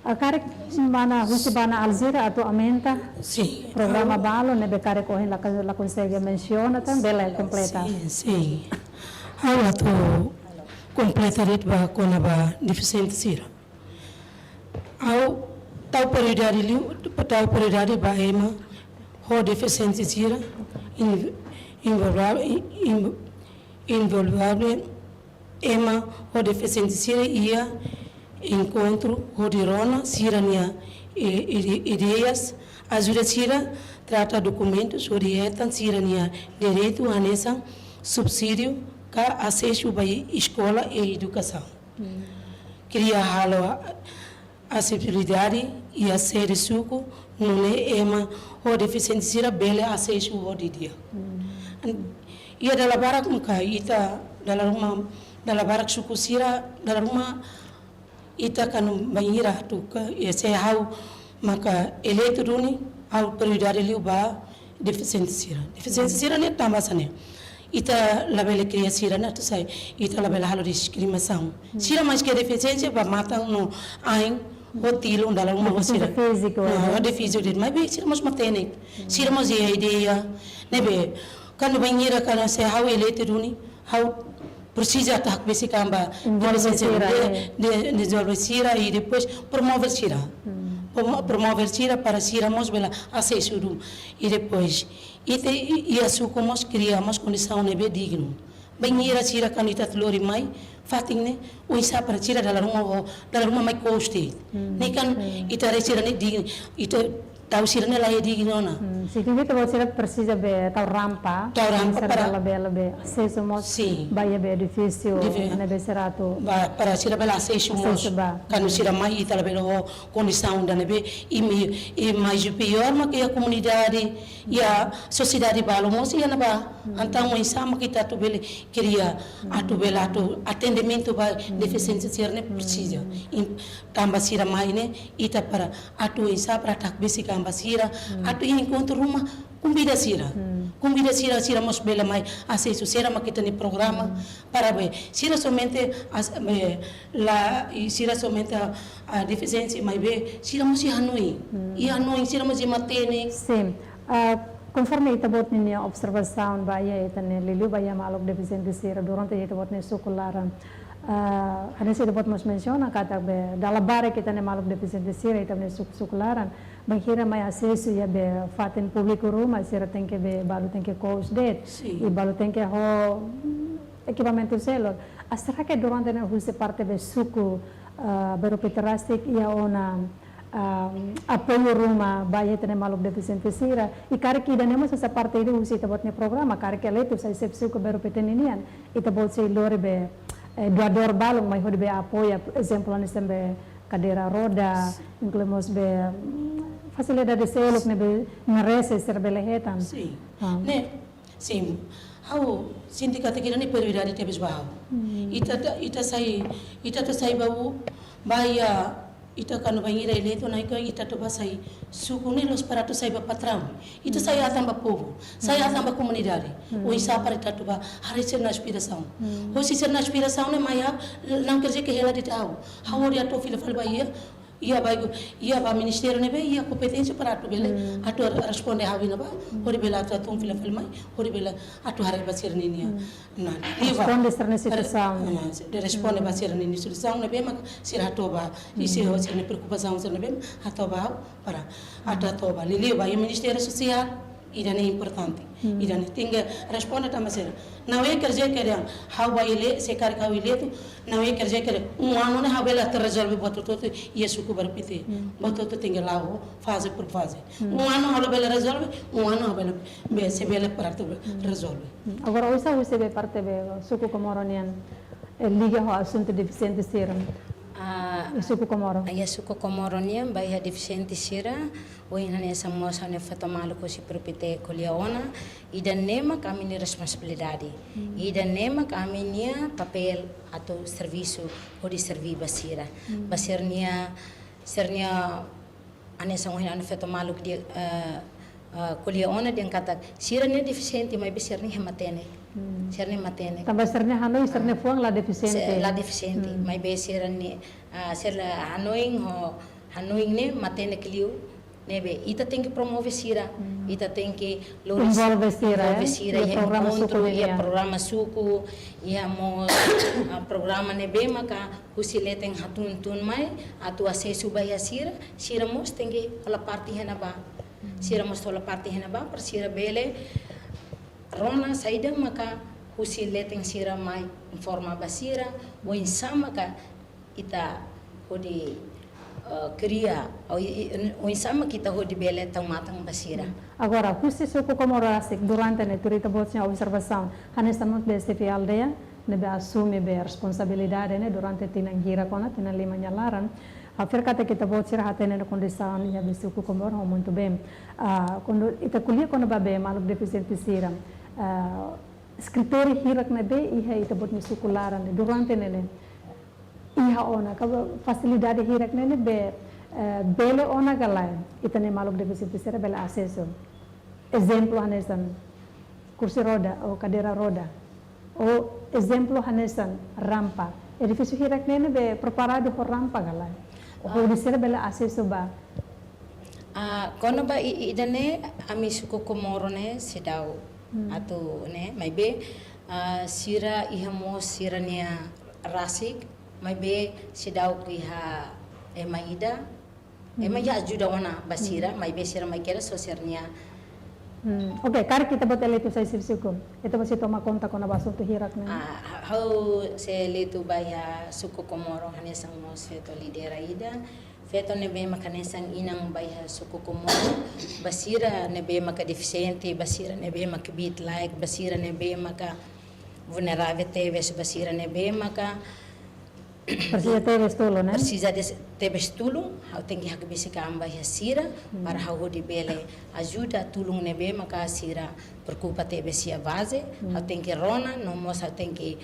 Ah, karik mana husi mana Alzira atu aumenta, sin, programa, ha'u, balu ne'ebé karik ohin la, la konsege mensiona tan, bele kompleta. Sin, sin. Ha'u atu kompleta de'it ba kona-ba defisiente sira. Ha'u tau prioridade liu, tau prioridade ba ema ho defisiente sira, in-, envolva-, in-, in-, envolve ema ho defisiente sira iha enkontru hodi rona sira-nia i-, i-, ideias, ajuda sira trata dokumentus hodi hetan sira-nia direitu hanesan subsídiu ka asesu ba eskola i edukasaun. Kria halo asesibilidade iha sede suku, nune'e ema ho defisiénsia sira bele asesu hodi di'ak. Iha dala barak maka ita dala ruma, dala barak suku sira dala ruma ita kuandu bainhira atu ka, iha se ha'u maka eleitu duni, ha'u prioridade liu ba defisiénsia sira. Defisiénsia sira ne'e tanba sá ne'e? Ita labele kria sira ne'e atu sai, ita labele halo diskriminasaun. Sira maski defisiénsia ba matan no ain, ho tilun dala ruma ho sira. Defisiénsia fíziku, ah, eh? Defisiénsia de'it, maibé sira mós matenek. Sira mós iha ideia, ne'ebé kuandu bainhira kuandu se ha'u eleitu duni, ha'u presiza atu hakbesik an ba envolve defisiénsia sira, de, eh, de, dezenvolve sira i depois promove sira. Promo-, promove sira para sira mós bele asesu duni. I depois, ita i, iha suku mós kria mós kondisaun ne'ebé dignu. Bainhira sira kuandu ita atu lori mai fatin ne'e, oinsá para sira dala ruma ho, dala ruma mai kous de'it. Ne'e kan ita haree sira ne'e dignu, ita tau sira ne'e la iha dignu ona. Signifika ita-boot sira presiza be tau rampa. Tau rampa sira para bele, bele be asesu mós. Sin. Ba iha be edifísiu, dife-, ne'ebé sira atu ba, para sira bele asesu mós. Asesu ba. Kuandu sira mai ita labele ho kondisaun ida ne'ebé i, i mais piór maka iha komunidade, iha sosiedade balu mós iha ne'ebá. Entaun oinsá maka ita atu bele kria, atu bele atu atendimentu ba defisiénsia sira ne'e presiza. I tanba sira mai ne'e, ita para atu oinsá para atu hakbesik an ba sira, atu iha enkontru ruma, konvida sira. Konvida sira, sira mós bele mai asesu, sira maka ita-nia programa, para be, sira somente as-, be, la, i sira somente a, a defisiénsia, maibé sira mós iha hanoin. Iha hanoin, sira mós iha matenek. Sin. Ah, konforme ita-boot ninia observasaun ba iha ita-nia liuliu ba iha maluk defisiente sira durante ita-boot nia suku laran. Ah, hanesan ita-boot mós mensiona katak be dala barak ita-nia maluk defisiente sira ita-nia suku, suku laran. Bainhira mai asesu iha be fatin públiku ruma, sira tenke be balu tenke kous de'it. Sin. I balu tenke ho, mm, ekipamentu seluk. Ah, será que durante ne'e husi parte be suku, ah, Bairru Pite rasik iha ona, ah, apoiu ruma ba iha ita-nia maluk defisiente sira? I karik ida-ne'e mós hanesan parte ida husi ita-boot nia programa, karik eleitu sai xefe suku Bairru Pite ninian, ita-boot sei lori be, eh, doadór balun mai hodi be apoia, por ezemplu, hanesan be kadeira roda, inklui mós be, mm, fasilidade seluk ne'ebé merese sira bele hetan. Sin. Ah. Ne'e, sin. Ha'u sente katak ida-ne'e prioridade tebes ba ha'u. Ita ta-, ita sai, ita atu sai ba u, ba iha, ita kuandu bainhira eleitu ne'e ka ita atu ba sai suku ne'e la'ós para atu sai ba patraun. Ita sai atan ba povu, sai atan ba komunidade. Oinsá para ita atu ba haree sira-nia aspirasaun. Hosi sira-nia aspirasaun ne'e mai ha'u, não quer dizer que hela de'it ha'u. Ha'u hodi atu fila fali ba iha, iha ba iha ba ministériu ne'ebé iha kompeténsia para atu bele atu responde ha'u iha ne'ebá, hodi bele atu atu fila fali mai, hodi bele atu haree ba sira-ninia. Nah, iha ba. Responde sira-nia situasaun. Nah, de responde ba sira-ninia situasaun ne'ebé mak sira hato'o ba, i sira, sira-nia preokupasaun sira ne'ebé hato'o ba ha'u para atu hato'o ba. Liuliu ba iha Ministériu Sosiál, ida-ne'e importante. Ida-ne'e tenke responde tanba sira. Não é quer dizer que ha'u ba ele, se karik ha'u eleitu, não é quer dizer que um ano ne'e ha'u bele atu rezolve buat hotu-hotu iha suku Bairru Pite. Buat hotu-hotu tenke la'o faze por faze. Um ano ha'u bele rezolve, um ano ha'u bele, be, se bele para atu rezolve. Agora, oinsá husi be parte be suku Komoro nian, eh, liga ho asuntu defisiente sira? Ah, iha suku Komoro. Iha suku Komoro nian, ba iha defisiente sira, ohin hanesan mós ha'u-nia feto maluk husi Bairru Pite ko'alia ona, ida-ne'e mak ami-nia responsabilidade. Ida-ne'e mak ami-nia papél atu servisu, hodi serve ba sira. Ba sira-nia, sira-nia hanesan ohin ha'u-nia feto maluk dehan, eh, eh, ko'alia ona dehan katak sira-nia defisiente maibé sira-nia iha matenek. Sira-nia iha matenek. Tanba sira-nia hanoin, sira-nia fuan la defisiente. La defisiente, maibé sira-nia, ah, sira hanoin ho, hanoin ne'e matenek liu. Ne'ebé ita tenke promove sira, ita tenke lori envolve sira, envolve sira iha programa suku, iha programa suku, iha mós, ah, programa ne'ebé maka husi leten hatún tun mai, atu asesu ba iha sira, sira mós tenke hola parte iha ne'ebá. Sira mós hola parte iha ne'ebá, para sira bele rona saida maka husi leten sira mai informa ba sira, oinsá maka ita hodi, eh, kria, o i-, i-, oinsá mak ita hodi bele tau matan ba sira. Agora, husi suku Comoro rasik, durante ne'e tuir ita-boot sira-nia observasaun, hanesan mós be xefe aldeia ne'ebé asume be responsabilidade ne'e durante tinan hirak ona, tinan lima nia laran. Ha'u fiar katak ita-boot sira hatene ona kondisaun iha be suku Comoro ho muito bem. Ah, kuandu ita ko'alia kona-ba be maluk defisiente sira, ah, eskritóriu hirak ne'ebé iha ita-boot nia suku laran ne'e durante ne'e ne'e iha ona ka fasilidade hirak ne'e ne'e be, eh, bele ona ka lae, ita-nia maluk defisiente sira bele asesu. Ezemplu hanesan kursi roda ou kadeira roda. Ou ezemplu hanesan rampa. Edifísiu hirak ne'e ne'e be preparadu ho rampa ka lae, hodi sira bele asesu ba. Ah, kona-ba i-, i-, ida-ne'e ami suku Comoro ne'e seidauk atu ne'e, maibé, ah, sira iha mós sira-nia rasik, maibé seidauk iha ema ida, ema iha ajuda ona ba sira, maibé sira mai kedas ho sira-nia. Hmm, oke, karik ita-boot eleitu sai xefe suku, ita-boot sei toma konta kona-ba asuntu hirak ne'e? Ah, ha-, ha'u sei eleitu ba iha suku Comoro hanesan mós feto lidera ida. Feto ne'ebé maka hanesan inan ba iha suku Comoro, ba sira ne'ebé maka defisiente, ba sira ne'ebé maka kbiit-laek, ba sira ne'ebé maka vulneravel tebes, ba sira ne'ebé maka presiza tebes tulun, ne'e? Presiza des-, tebes tulun, ha'u tenke hakbesik an ba iha sira, para ha'u hodi bele ajuda tulun ne'ebé maka sira preokupa tebes iha baze, ha'u tenke rona, no mós ha'u tenke,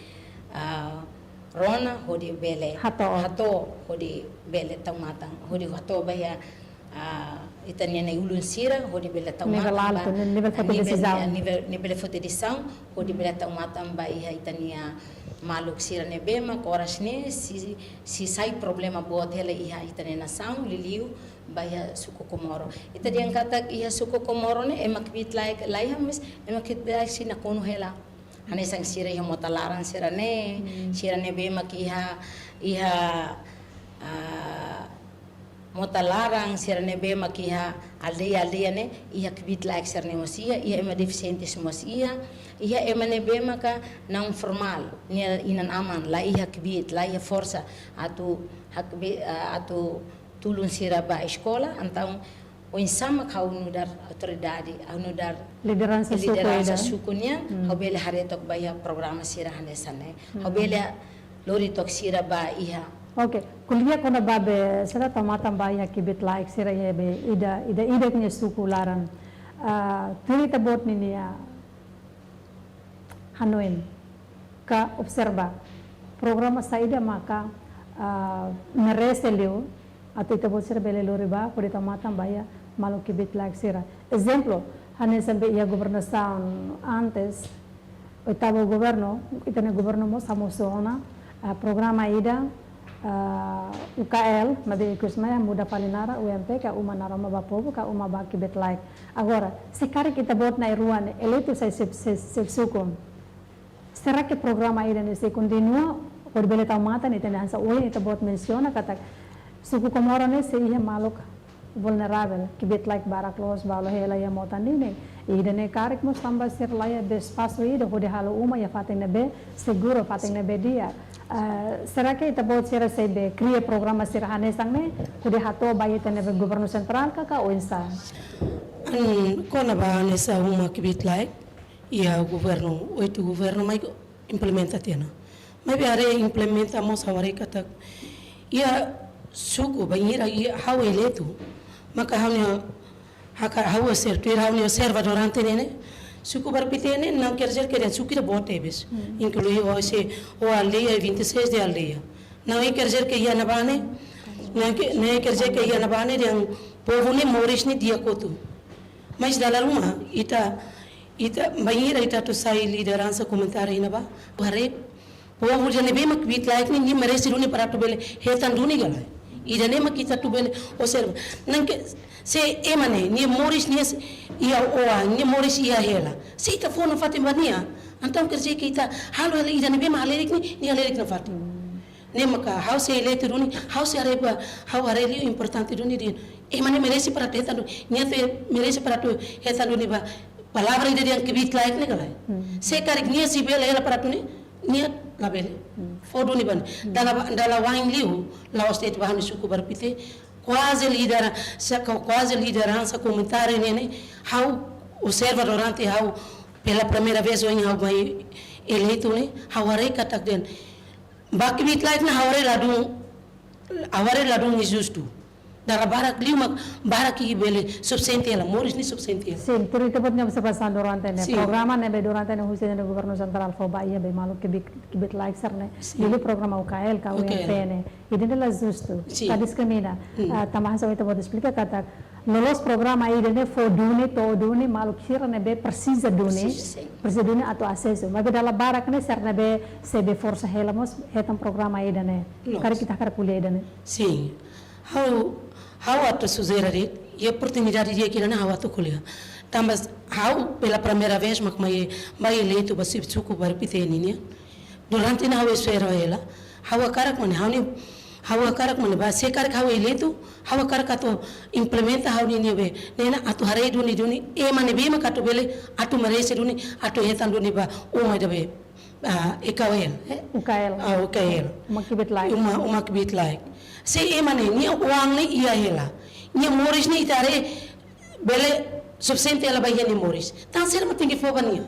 ah, rona hodi bele hato'o, hodi bele tau matan, hodi hato'o ba iha, ah, ita-nia na'i-ulun sira, hodi bele tau matan ba nivel altu, nivel foti desizaun, nivel, nivel foti desizaun, hodi bele tau matan ba iha ita-nia maluk sira ne'ebé mak oras ne'e sei, sei sai problema boot hela iha ita-nia nasaun, liuliu ba iha suku Comoro. Ita dehan katak iha suku Comoro ne'e ema kbiit-laek la iha, mas ema kbiit-laek sei nakonu hela. Hanesan sira iha mota laran sira-ne'e, sira ne'ebé mak iha, iha, ah, mota laran sira ne'ebé mak iha aldeia-aldeia ne'e, iha kbiit-laek sira-ne'e mós iha, iha ema defisiente mós iha, iha ema ne'ebé maka naun formál, nia inan-aman la iha kbiit, la iha forsa atu hakbi-, ah, atu tulun sira ba eskola, entaun oinsá mak ha'u nu'udar autoridade, ha'u nu'udar lideransa suku nian, ha'u bele haree took ba iha programa sira hanesan ne'e. Ha'u bele lori took sira ba iha. Oke, ko'alia kona-ba be sira tau matan ba iha kbiit-laek sira iha be ida, ida, ida-idak nia suku laran. Ah, tuir ita-boot ninia hanoin ka observa programa saida maka, ah, merese liu atu ita-boot sira bele lori ba hodi tau matan ba iha maluk kbiit-laek sira. Ezemplu, hanesan be iha governasaun antes, oitavu governu, ita-nia governu mós hamosu ona, ah, programa ida, ah, U K L, maibé ikus mai muda fali naran, U M P, ka Uma Naroman ba Povu, ka Uma ba Kbiit-Laek. Agora, se karik ita-boot na'in-rua ne'e eleitu sai xefe, xefe, xefe suku, será que programa ida-ne'e sei kontinua, hodi bele tau matan, ita-nia hanesan ohin ita-boot mensiona katak suku Comoro ne'e sei iha maluk vulneravel, kbiit-laek barak loos, balu hela iha mota ninin. Ida-ne'e karik mós tanba sira la iha be espasu ida hodi halo uma iha fatin ne'ebé seguru, fatin ne'ebé di'ak. Ah, será que ita-boot sira sei be kria programa sira hanesan ne'e hodi hato'o ba ita-nia be governu sentrál ka, ka oinsá? An, kona-ba hanesan uma kbiit-laek, iha governu, oitu governu mai implementa tiha ona. Maibé haree implementa mós ha'u haree katak iha suku bainhira iha ha'u eleitu, maka ha'u-nia haka ha'u observa, tuir ha'u-nia observa durante ne'e ne'e, suku Barpite ne'e não quer dizer que suku ida boot tebes. Inklui hosi, ho aldeia, vinte e seis de aldeia. Não quer dizer que iha ne'ebá ne'e, não que, não quer dizer que iha ne'ebá ne'e dehan povu ne'e moris ne'e di'ak hotu. Mas dala ruma ita, ita bainhira ita atu sai lideransa komunitária iha ne'ebá, haree povu ida ne'ebé mak kbiit-laek ne'e, nia merese duni para atu bele hetan duni ka lae. Ida-ne'e mak ita atu bele observa. Não que se ema ne'e, nia moris nia s-, iha oan, nia moris iha hela. Se ita fó nafatin ba nia, entaun quer dizer que ita halo hela ida ne'ebé mak halerik ne'e, nia halerik nafatin. Ne'e maka ha'u sei eleitu duni, ha'u sei haree ba, ha'u haree liu importante duni dehan ema ne'e merese para atu hetan duni, nia atu merese para atu hetan duni ba palavra ida dehan kbiit-laek ne'e ka lae. Se karik nia sei bele hela para atu ne'e, nia labele. Fó duni ba nia. Dala, dala wa'in liu, la'ós de'it ba ha'u-nia suku Barpite, kuaze lideransa, kuaze lideransa komunitária ne'e, ha'u observa durante ha'u pela primeira vez ohin ha'u mai eleitu ne'e, ha'u haree katak dehan ba kbiit laek ne'e ha'u haree ladún, ha'u haree ladún injustu. Dala barak liu mak barak ke bele sufisiente hela, moris ne'e sufisiente hela. Sin, tuir ita-boot nia observasaun durante ne'e. Sin. Programa ne'ebé durante ne'e husi ne'e governu sentrál fó ba iha be maluk kbiit, kbiit laek sira ne'e. Sin. Liuliu programa U K L ka U N P ne'e. Ida-ne'e la justu. Sin. Ka diskrimina. Hmm. Ah, tanba hanesan ita-boot esplika katak loloos programa ida-ne'e fó duni, to'o duni maluk sira ne'ebé presiza duni. Presiza, sin. Presiza duni atu asesu. Maibé dala barak ne'e sira ne'ebé sei be forsa hela mós hetan programa ida-ne'e. Loos. Karik ita hakarak ko'alia ida-ne'e. Sin. Ha'u, ha'u atu sujere de'it, iha oportunidade di'ak ida-ne'e ha'u atu ko'alia. Tanba ha'u pela primeira vez mak mai, mai eleitu ba xefe suku baru P T N nian. Durante ne'e ha'u espera hela. Ha'u hakarak mane, ha'u-nia, ha'u hakarak mane ba, se karik ha'u eleitu, ha'u hakarak atu implementa ha'u-nia ne'ebé. Ne'e atu haree duni duni, ema ne'ebé mak atu bele, atu merese duni, atu hetan duni ba, uma ida be. Ah, E K L, eh? U K L. Ah, U K L. Uma kbiit laek. Uma, uma kbiit laek. Se ema ne'e, nia oan ne'e iha hela. Nia moris ne'e ita haree bele sufisiente hela ba iha nia moris. Tan sira mak tenke fó ba nia.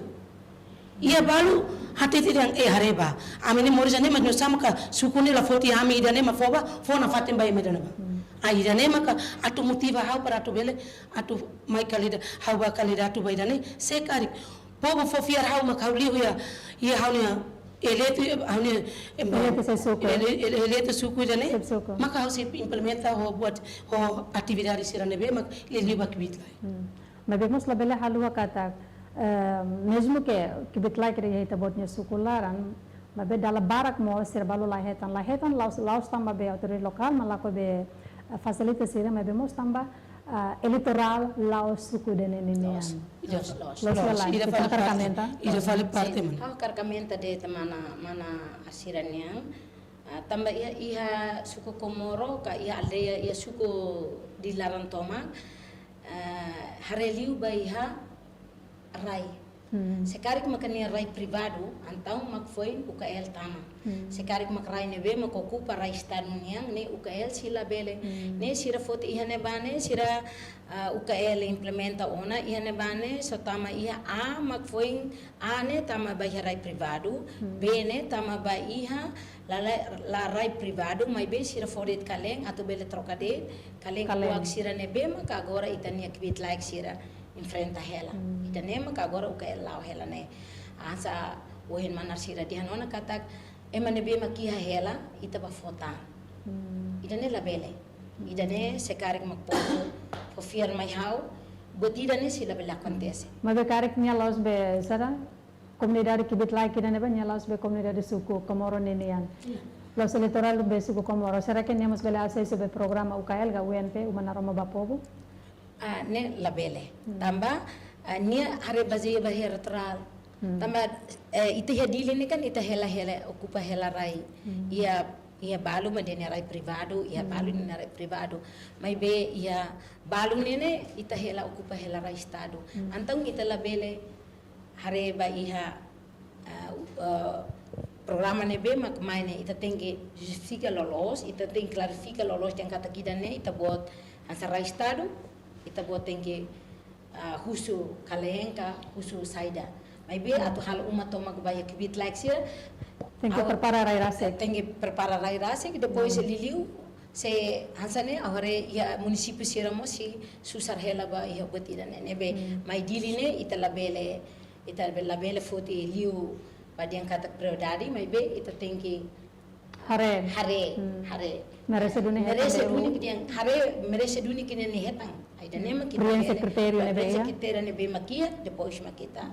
Iha balu hatete dehan, eh, haree ba. Ami-nia moris ne'e mak no sama ka suku ne'e la foti ami ida-ne'e mak fó ba, fó nafatin ba ema ida-ne'ebá. Hmm. Ah, ida-ne'e maka atu motiva ha'u para atu bele, atu mai kandida-, ha'u ba kandidatu ba ida-ne'e, se karik povu fó fiar ha'u mak ha'u liu iha, iha ha'u-nia eleitu, ha'u-nia, em, eleitu xefe suku. Ele-, ele-, eleitu suku ida-ne'e, xefe suku. Maka ha'u sei implementa ho buat, ho atividade sira ne'ebé mak liuliu ba kbiit laek. Hmm. Maibé mós labele haluha katak, eh, mezmu ke kbiit laek iha ita-boot nia suku laran, maibé dala barak mós sira balu la hetan, la hetan la'ós, la'ós tanba be autoridade lokál, maibé, eh, fasilita sira, maibé mós tanba ah, eleitorál la'ós suku ida-ne'e nian. Loos, loos, loos. Loos, loos. Lalais, ida fali parte, ita hakarak komenta? Ida fali parte, mana. Ha'u hakarak komenta de'it mana, mana Asira nian. Ah, tanba iha, iha suku Komoro, ka iha aldeia, iha suku di laran tomak, ah, haree liu ba iha rai. Hmm. Se karik maka nia rai privadu, entaun mak foin U K L tama. Hmm. Se karik mak rai ne'ebé mak okupa rai Estadu nian, ne'e U K L sei labele. Hmm. Ne'e sira foti iha ne'ebá ne'e, sira, ah, U K L implementa ona, iha ne'ebá ne'e, só tama iha A, mak foin A ne'e tama ba iha rai privadu, hmm, B ne'e tama ba iha la, la, la rai privadu, maibé sira fó de'it kalen, atu bele troka de'it, kalen, kalen, kuak sira ne'ebé maka agora ita-nia kbiit laek sira enfrenta hela. Hmm. Ida-ne'e maka agora U K L la'o hela ne'e. Hanesan ohin mana Asira dehan ona katak, ema ne'ebé mak iha hela, ita bá fó tan. Hmm. Ida-ne'e labele. Ida-ne'e se karik mak povu fó fiar mai ha'u, buat ida-ne'e sei labele akontese. Maibé karik nia la'ós be sira, komunidade kbiit laek ida-ne'ebá nia la'ós be komunidade suku Komoro ninian. Iya. La'ós eleitorál be suku Komoro. Será ke nia mós bele asesu be programa U K L ka U N P, Uma Naroman ba Povu? Ah, ne'e labele. Hmm. Tanba, ah, nia haree bazeia ba iha eleitorál. Hmm. Tanba, eh, ita iha Dili ne'e kan ita hela, hela, okupa hela rai. Hmm. Iha, iha balu mak nia rai privadu, iha, hmm, balu nia rai privadu. Maibé iha balu ne'e ne'e ita hela okupa hela rai Estadu. Hmm. Entaun ita labele haree ba iha, ah, ah, programa ne'ebé mak mai ne'e, ita tenke justifika loloos, ita tenke klarifika loloos dehan katak ida-ne'e ita-boot hanesan rai Estadu, ita-boot tenke, ah, husu kalen ka, husu saida. Maibé atu halo uma tomak ba iha kbiit laek sira, tenke, ha'u, prepara rai rasik. Tenke prepara rai rasik, depois, hmm, liuliu, se hanesan ne'e, ha'u haree iha munisípiu sira mós sei susar hela ba iha buat ida-ne'e, ne'ebé, hmm, mai Dili ne'e, ita labele, ita labele foti liu ba dehan katak prioridade, maibé ita tenke haree. Haree, hmm, haree. Merese duni hetan. Merese duni de'it, haree, merese duni ke nia hetan. Ida-ne'e mak ita, hmm, preenxe bele, kritériu ne'ebé, preenxe, ya, kritériu ne'ebé mak iha, depois mak ita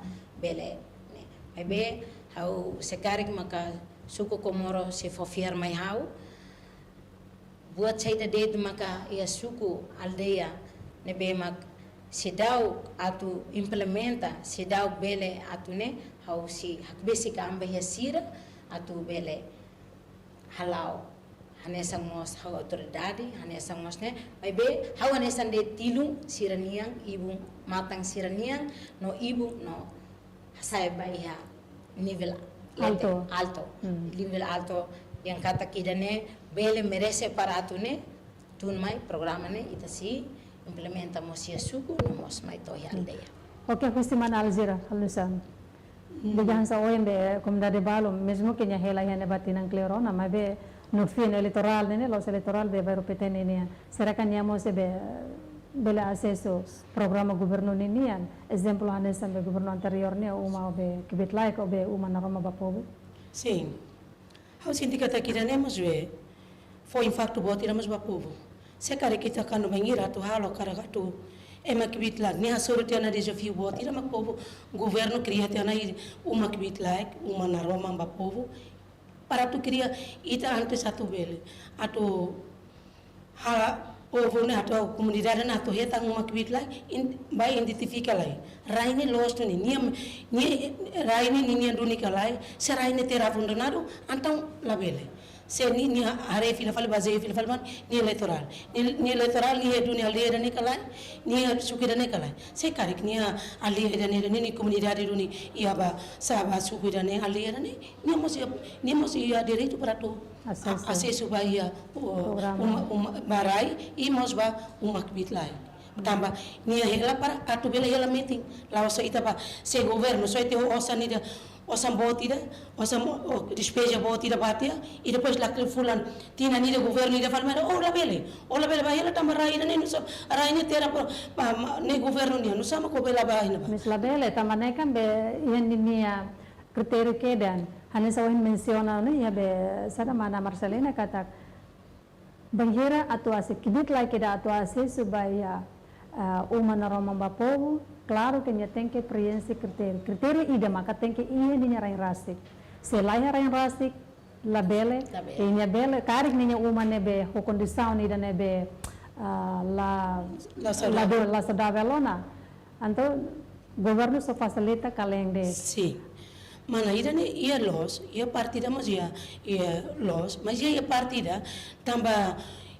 bele, ne'e. Maibé, ha'u se karik maka suku Komoro sei fó fiar mai ha'u, buat saida de'it maka iha suku aldeia ne'ebé mak seidauk atu implementa, seidauk bele atu ne'e, ha'u sei hakbesik an ba iha sira atu bele hala'o. Hanesan mós ha'u autoridade, hanesan mós ne'e, maibé ha'u hanesan de'it tilun sira-nian, ibun matan sira-nian, no ibun no hasa'e ba iha nivel altu. Altu. Hmm. Nivel altu, dehan katak ida-ne'e bele merese para atu ne'e tun mai programa ne'e ita sei implementa mós iha suku, no mós mai to'o iha aldeia. Oke, husi mana Alzira, halo nu'usá? Liga hanesan ohin be komunidade balu, mezmu ke nia hela iha ne'ebá tinan kleur ona, maibé no fim eleitorál ne'e, loos eleitorál be bairru P T ninian. Será ke nia mós be bele asesu programa governu ninian? Ezemplu hanesan be governu anteriór nian, uma be kbiit-laek ou be uma naroman ba povu? Sin. Ha'u sente katak ida-ne'e mós be fó impaktu boot ida mós ba povu. Se karik ita kuandu bainhira atu halo karik atu ema kbiit-laek, ne'e hasoru tiha ona dezafiu boot ida mak povu, governu kria tiha ona uma kbiit-laek, uma naroman ba povu. Para atu kria, ita antes atu bele atu hala povu ne'e atu komunidade ne'e atu hetan uma kbiit-laek, in-, ba identifika lai. Rai ne'e loos duni, nia, nia rai ne'e ninia duni ka lae, se rai ne'e terra abandonado, entaun labele. Se nia, nia haree fila fali, bazeia fila fali, maibé nia eleitorál. Nia, nia eleitorál, nia duni aldeia ida-ne'e ka lae, nia suku ida-ne'e ka lae. Se karik nia aldeia ida-ne'e, nia, nia komunidade duni, iha ba, sá ba suku ida-ne'e, aldeia ida-ne'e, nia mós iha, nia mós iha direitu para atu a-, asesu, asesu ba iha, o, programa, uma, uma, ba rai, i mós ba uma kbiit-laek. Tanba nia hela para atu bele hela metin. La'ós só ita ba, se governu só ita osan ida, osan boot ida, osan mo-, o, despeja boot ida ba tiha, i depois lakleur fulan, tinan ida governu ida fali mai, oh, labele, oh, labele ba hela tanba rai ida-ne'e nusá, rai ne'e terra pro-, ba, ma, ne'e governu nian, nusá mak ó bele ba hela ba. Mas labele, tanba ne'e kan be, iha ninia kritériu kedan, hanesan ohin mensiona ne'e, iha be, saida mana Marcelina katak, bainhira atu asesu, kbiit-laek ida atu asesu ba iha, ah, uma naroman ba povu, klaru ke nia tenke preenxe kritériu. Kritériu ida maka tenke iha ninia rain rasik. Se la iha rain rasik, labele, labele. I nia bele, karik ninia uma ne'ebé ho kondisaun ida ne'ebé, ah, la, la saudável, la do-, la saudável ona. Entaun, governu só fasilita ka lae de'it. Sin. Mana ida-ne'e iha loos, iha parte ida mós iha, iha loos, mas iha, iha parte ida, tanba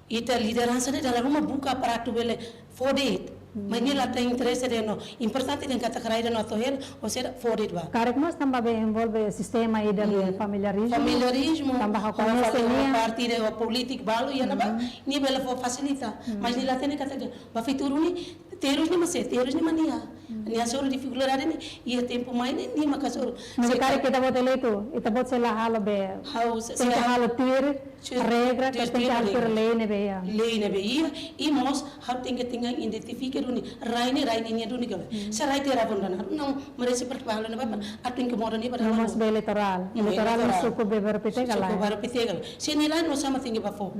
ita lideransa ne'e dala ruma buka para atu bele fó de'it. Mas nia la iha interese de'it no. Importante de'it katak rai ida-ne'e atu hela, ou seja, fó de'it ba. Karik mós tanba be envolve sistema ida be familiarizmu. Familiarizmu. Tanba ha'u koñese fali nia parte ida polítika balu, iha ne'ebá, nia bele fó fasilita. Mas nia la hatene katak ba futuru ne'e, terus ne'e mak sé, terus ne'e mak nia. Nia hasoru difikuldade ne'e, iha tempu mai ne'e, nia mak hasoru. Mas se karik ita-boot eleitu, ita-boot sei la halo be. Ha'u se, se tenke halo tuir, tuir regra, tuir, tenke halo tuir lei ne'ebé iha. Lei ne'ebé iha, i mós ha'u tenke, tenke identifika duni, rai ne'e, rai ne'e nia duni ka lae. Se rai terra abandonado, não, merese para halo ne'ebá, atu tenke modo ne'e para halo. Mós be eleitorál. Eleitorál ne'e suku be bairru P T ka lae. Suku bairru P T ka lae. Se nia lae, nusá mak tenke ba fó.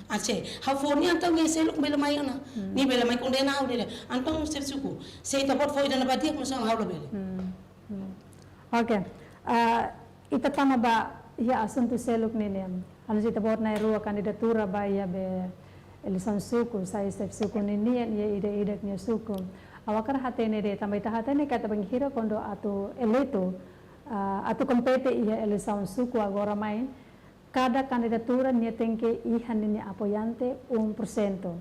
Ah, se ha'u fó nia, entaun nia seluk bele mai ona. Nia bele mai kondena ha'u de'it. Entaun xefe suku, se ita-boot fó ida-ne'e ba di'ak, nusá mak ha'u labele. Oke. Ah, ita tama ba iha asuntu seluk ninian. Hanesan ita-boot na'in-rua kandidatura ba iha be eleisaun suku, sai xefe suku ninian, iha ida-idak nia suku. Ha'u hakarak hatene de'it, tanba ita hatene katak bainhira kuandu atu eleitu, ah, atu kompete iha eleisaun suku agora mai, kada kandidatura nia tenke iha ninia apoiante um por cento.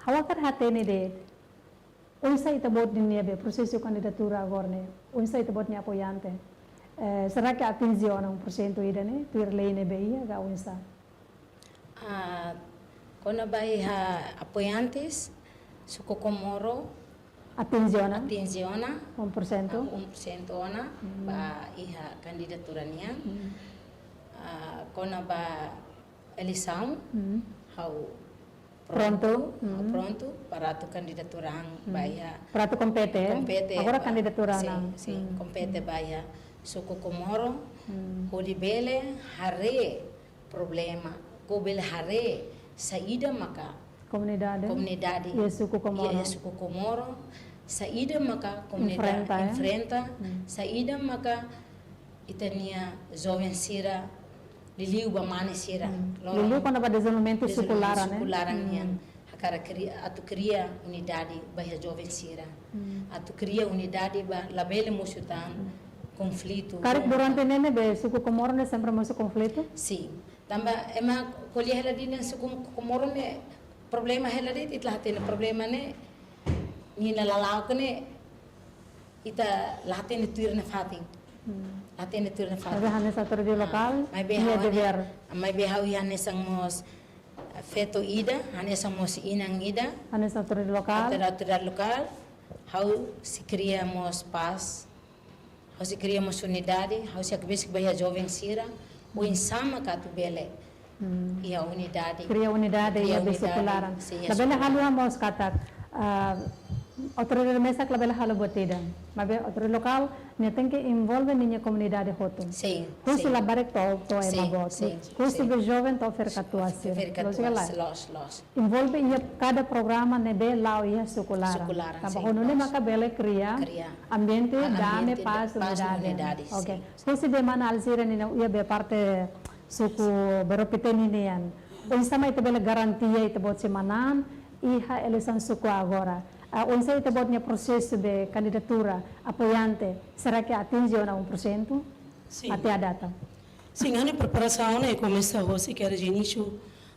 Ha'u hakarak hatene de'it, oinsá ita-boot ninia be prosesu kandidatura agora ne'e, oinsá ita-boot nia apoiante? Eh, será ke atinje ona um por cento ida-ne'e, tuir lei ne'ebé iha ka oinsá? Ah, kona-ba iha apoiantes, suku Comoro atinje ona? Atinje ona. Um por cento? Ah, um por cento ona, ba iha kandidatura nian. Ah, kona-ba eleisaun, ha'u prontu, ha'u prontu para atu kandidatura an ba iha. Para atu kompete, eh? Kompete agora ba, kandidatura sin, an. Sin, kompete ba iha suku Comoro, hodi bele haree problema, hodi bele haree saida maka komunidade, komunidade iha suku Comoro, iha suku Comoro, saida maka komunidade enfrenta, eh? Enfrenta, saida maka ita-nia joven sira, liuliu ba mane sira. Loron liuliu kona-ba dezenvolvimentu suku laran, eh? Dezenvolvimentu suku laran nian. Hakarak kria, atu kria unidade ba iha joven sira. Atu kria unidade ba labele mosu tan konflitu. Karik durante ne'e ne'ebé suku Comoro ne'e sempre mosu konflitu? Sin. Tanba ema ko'alia hela de'it suku Comoro ne'e problema hela de'it, ita la hatene problema ne'e, nia lala'ok ne'e, ita la hatene tuir nafatin. La hatene tuir nafatin. Maibé hanesan autoridade lokál, maibé nia ha'u dever. Maibé ha'u hanesan mós, ah, feto ida, hanesan mós inan ida, hanesan autoridade lokál, autoridade, autoridade lokál, ha'u sei kria mós pás, ha'u sei kria mós unidade, ha'u sei hakbesik ba iha joven sira, oinsá mak atu bele. Hmm. Iha unidade. Kria unidade, kria iha unidade, besik kularan. Sin, iha labele sukularan. Haluha mós katak, ah, autoridade mesak labele halo buat ida. Maibé autoridade lokál, nia tenke envolve ninia komunidade hotu. Sin, husi, sin, labarik to'o, to'o, sin, ema boot. Sin, husi, sin, be joven to'o ferik-katuas. Ferik-katuas, sira. Lójika lae. Loos, loos. Envolve iha kada programa ne'ebé la'o iha suku laran. Suku laran, tanba, sin, ho nune'e, loos, maka bele kria, kria ambiente, ah, dame, ambiente, pás, pás, unidade. Unidade, oke, sin. Husi be mana Alzira nian, iha be parte suku Beropite ninian. Oinsá mak ita bele garantia ita-boot sei manán iha eleisaun suku agora? Ah, oinsá ita-boot nia prosesu be kandidatura apoiante, será que atinje ona um por cento? Sin. Até a data. Sin, ha'u-nia preparasaun ne'e komesa hosi, kera inísiu.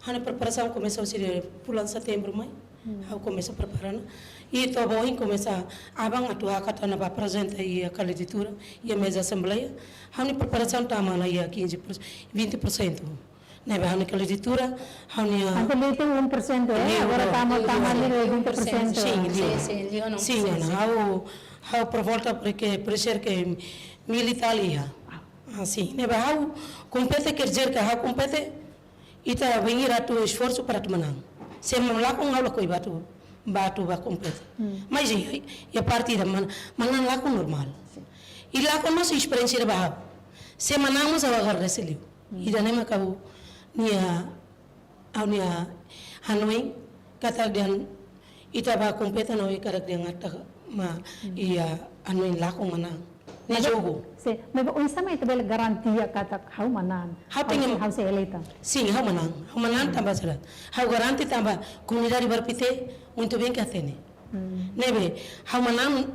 Ha'u-nia preparasaun komesa hosi fulan setembru mai. Hmm. Ha'u komesa prepara ona. I to'o ba ohin komesa aban atu hakat ona ba aprezenta iha kandidatura, iha meza asembleia. Ha'u-nia preparasaun tama ona iha quinze por cento, vinte por cento. Ne'ebé ha'u-nia kandidatura, ha'u-nia... Antes liu tiha um por cento, eh? Liu, agora liu, tama, liu, tama liu, liu vinte por cento. Sin, liu. Sin, sin, liu ona. Sin, sin, ona. Sin. Ha'u, ha'u por volta, porque por ser que militár iha. Ah, sin. Ne'ebé ha'u kompete, quer dizer que ha'u kompete, ita bainhira atu esforsu para atu manán. Se manán lakon, ha'u lakohi ba atu, ba atu ba kompete. Hmm. Mas iha, iha parte ida man-, manán lakon normál. Sin. I lakon mós esperiénsia ida ba ha'u. Se manán mós ha'u agradese liu. Hmm. Ida-ne'e mak ha'u-nia, ha'u-nia hanoin, katak dehan ita ba kompete no i katak dehan ita mak, hmm, iha hanoin lakon manán. Ne'e jogu. Sin, maibé oinsá mak ita bele garantia katak ha'u manán. Ha'u tenke, ha'u sei, ha'u sei eleita. Sin, ha'u manán. Ha'u manán tanba sira. Ha'u garante tanba komunidade Beropite muito bem que atende. Hmm. Ne'ebé, ha'u manán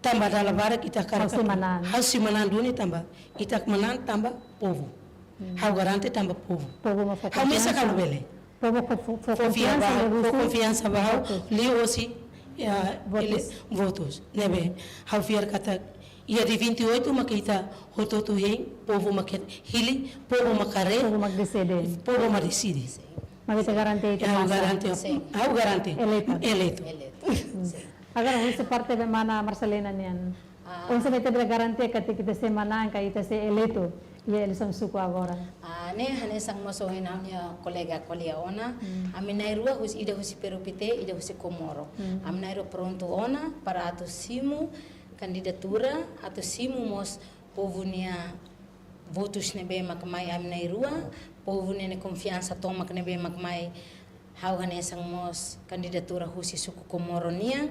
tanba dala barak ita hakarak. Ha'u sei manán. Ha'u sei manán duni tanba ita manán tanba povu. Hmm. Ha'u garante tanba povu. Povu mak fó konfiansa. Ha'u mesak halo bele. Povu fó, fó, fó, fó fiar konfiansa ba, fó konfiansa ba ha'u, votus. Liuhosi, ya, votus. Ele-, votus. Ne'ebé, ha'u fiar katak iha dia vinte e oito mak ita hotu-hotu hein, povu mak hili, povu mak haree. Povu mak deside. Povu mak deside. Maibé ita garante ita, ya, ha'u pasa. Garante, sin, ha'u garante. Eleita. Eleita. Eleita. Hmm. Sin. Agora, husi parte be mana Marcelina nian. Ah. Oinsá mak ita bele garantia katak ita sei manán ka ita sei eleitu iha eleisaun suku agora? Ah, ne'e hanesan mós ohin ha'u-nia kolega ko'alia ona. Hmm. Ami na'in-rua husi, ida husi Beropite, ida husi Comoro. Hmm. Ami na'in-rua prontu ona para atu simu kandidatura, atu simu mós povu nia votus ne'ebé mak mai ami na'in-rua, povu nia konfiansa tomak ne'ebé mak mai. Ha'u hanesan mós kandidatura husi suku Comoro nian,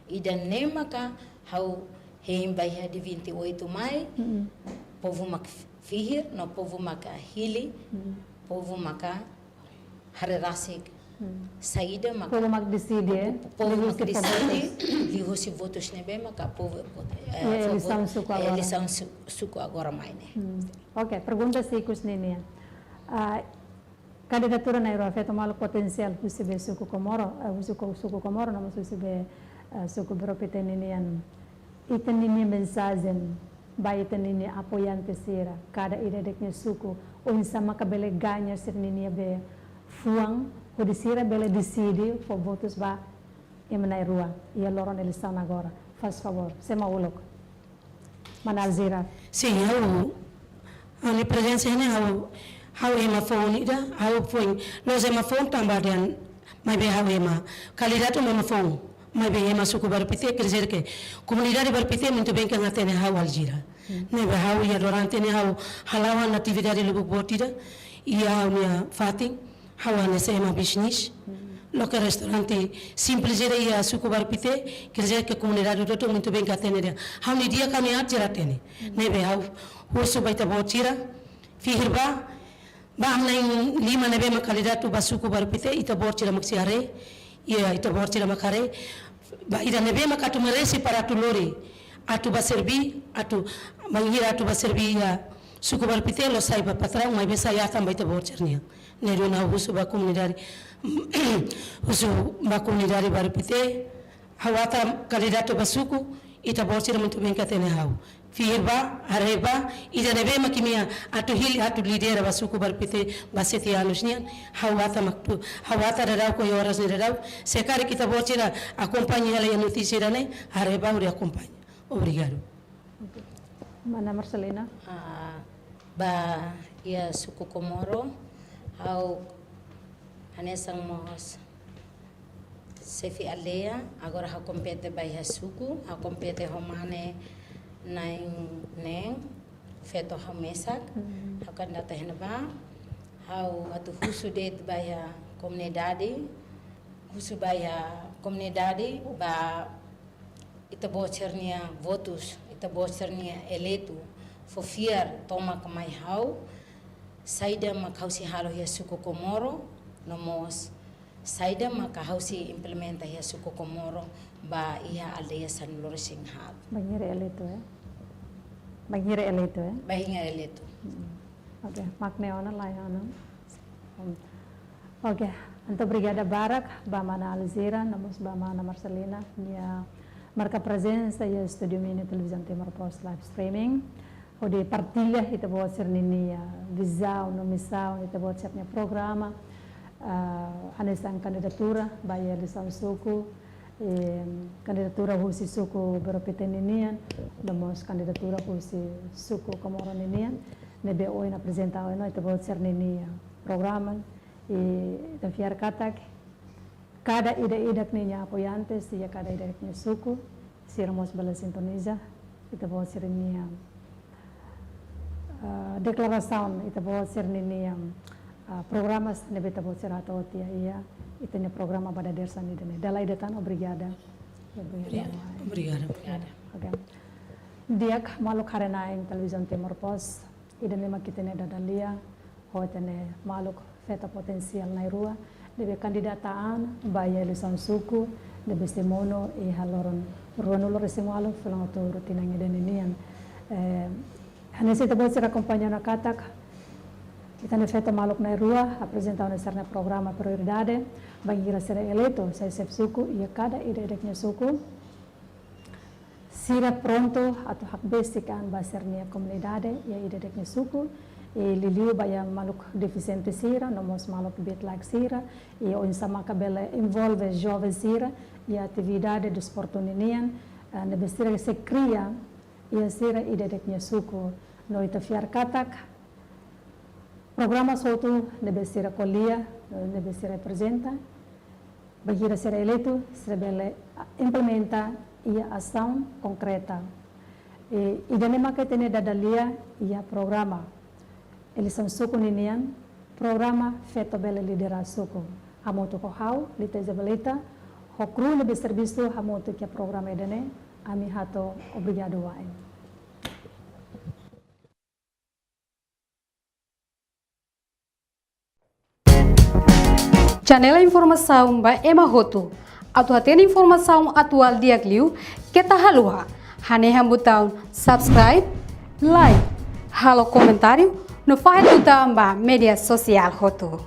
ida-ne'e maka ha'u hein ba iha dia vinte e oito mai, mm-mm, povu mak fihir, no povu mak hili, mm, povu mak haree rasik, mm, saida mak, povu mak deside, povu, povu mak deside, liuhosi votus, liuhosi votus ne'ebé maka povu, eh, iha eleisaun suku agora. Eleisaun su-, suku agora mai ne'e. Mm. Oke, pergunta ikus ninian. Ah, kandidatura na'in-rua feto malu potensiál husi be suku Comoro, eh, husi ko-, suku Comoro, no mós husi be, eh, suku Beropite ninian. Ita-nia mensajen ba ita-nia apoiante sira, kada ida de'it nia suku, oinsá maka bele gaña sira-nia be fuan, hodi sira bele deside fó votus ba ema na'in-rua iha loron eleisaun agora. Faz favór, sé mak uluk? Mana Alzira. Sin, ha'u, ha'u-nia prezensa ne'e ha'u, ha'u ema foun ida, ha'u foin, la'ós ema foun tanba dehan, maibé ha'u ema, kandidatu ema foun, maibé ema suku Beropite, quer dizer que komunidade Beropite muito bem que hatene ha'u Alzira. Hmm. Ne'ebé ha'u iha durante ne'e ha'u hala'o ha'u-nia atividade lubuk boot ida, iha ha'u-nia fatin, ha'u hanesan ema bisnis. Hmm. Loke restaurante simples ida iha suku Beropite, quer dizer que komunidade hotu muito bem que atende de'it. Ha'u-nia di'ak ka ha'u-nia aat sira hatene. Hmm. Ne'ebé ha'u husu ba ita-boot sira, fihir ba, ba ami na'in-lima ne'ebé mak kandidatu ba suku Beropite, ita-boot sira mak sei haree, iha ita-boot sira mak haree, ba ida ne'ebé mak atu merese para atu lori, atu ba serví, atu, bainhira atu ba serví iha suku Beropite, la'ós sai ba patraun, maibé sai atan ba ita-boot sira-nian. Ne'e duni ha'u husu ba komunidade, husu ba komunidade Beropite, ha'u atan kandidatu ba suku, ita-boot sira muito bem que hatene ha'u. Fiar ba, haree ba, ida ne'ebé mak imi atu hili, atu lidera ba suku Bairru Pité ba sete anus nian, ha'u ata mak tu, ha'u ata daudaun ho oras ne'e daudaun, se karik ita-boot sira akompaña hela iha notísia ida-ne'e, haree ba hodi akompaña. Obrigadu. Mana Marcelina? Ah, ba iha suku Comoro, ha'u hanesan mós xefe aldeia, agora ha'u kompete ba iha suku, ha'u kompete ho mane na'in neen, feto ha'u mesak, ha'u kandidata iha ne'ebá, ha'u atu husu de'it ba iha komunidade, husu ba iha komunidade, ba ita-boot sira-nia votus, ita-boot sira-nia eleitu, fó fiar tomak mai ha'u, saida mak ha'u sei halo iha suku Comoro, no mós saida mak ha'u sei implementa iha suku Comoro, ba iha aldeia sanulu-resin-haat. Bainhira eleitu, eh? Bainhira eleitu, eh? Bainhira eleitu. Hmm. Oke, mak ne'e ona lai, anu. Hmm. Oke, entaun obrigada barak ba mana Alzira, no mós ba mana Marcelina, nia marka prezensa iha Estúdiu Mini Televizaun Timor Post live streaming. Hodi partilla ita-boot sira-ninia vizaun no misaun ita-boot sira-nia programa, ah, hanesan kandidatura ba iha eleisaun suku, eh, kandidatura husi suku Bairru Pité ninian, no mós kandidatura husi suku Comoro ninian, ne'ebé ohin aprezenta ona ita-boot sira-ninia programa, i ita fiar katak kada ida-idak ninia apoiantes, iha kada ida-idak nia suku, sira mós bele sintoniza ita-boot sira-nia, ah, deklarasaun, ita-boot sira-ninia, ah, programas ne'ebé ita-boot sira hato'o tiha iha ita-nia programa ba dadeer-saan ida-ne'e. Dala ida tan, obrigada. Obrigada. Obrigada. Obrigada. Oke. Di'ak, maluk haree-na'in Televizaun Timor Post, ida-ne'e mak ita-nia dada-lia ho ita-nia maluk feto potensiál na'in-rua ne'ebé kandidata an ba iha eleisaun suku ne'ebé sei monu iha loron ruanulu-resin-ualu fulan Outubru tinan ida-ne'e nian. Eh, hanesan ita-boot sira akompaña ona katak ita-nia feto maluk na'in-rua aprezenta ona sira-nia programa prioridade, bainhira sira eleitu sai xefe suku iha kada ida-idak nia suku. Sira prontu atu hakbesik an ba sira-nia komunidade iha ida-idak nia suku, i liuliu ba iha maluk defisiente sira, no mós maluk beat-laek sira, i oinsá maka bele envolve joven sira iha atividade desportu ninian, eh, ne'ebé sira sei kria iha sira ida-idak nia suku, no ita fiar katak programa hotu ne'ebé sira ko'alia, ne'ebé sira aprezenta, bainhira sira eleitu, sira bele implementa iha asaun konkreta. I ida-ne'e maka ita-nia dada-lia iha programa eleisaun suku ninian, programa Feto Bele Lidera Suku. Hamutuk ho ha'u, Lita Isabelita, ho kru ne'ebé servisu hamutuk iha programa ida-ne'e, ami hato'o obrigadu wa'in. Channel informasaun ba ema hotu. Atu hatene informasaun atuál di'ak liu, keta haluha hanehan butaun subscribe, like, halo komentáriu, no fahe tutan ba média sosiál hotu.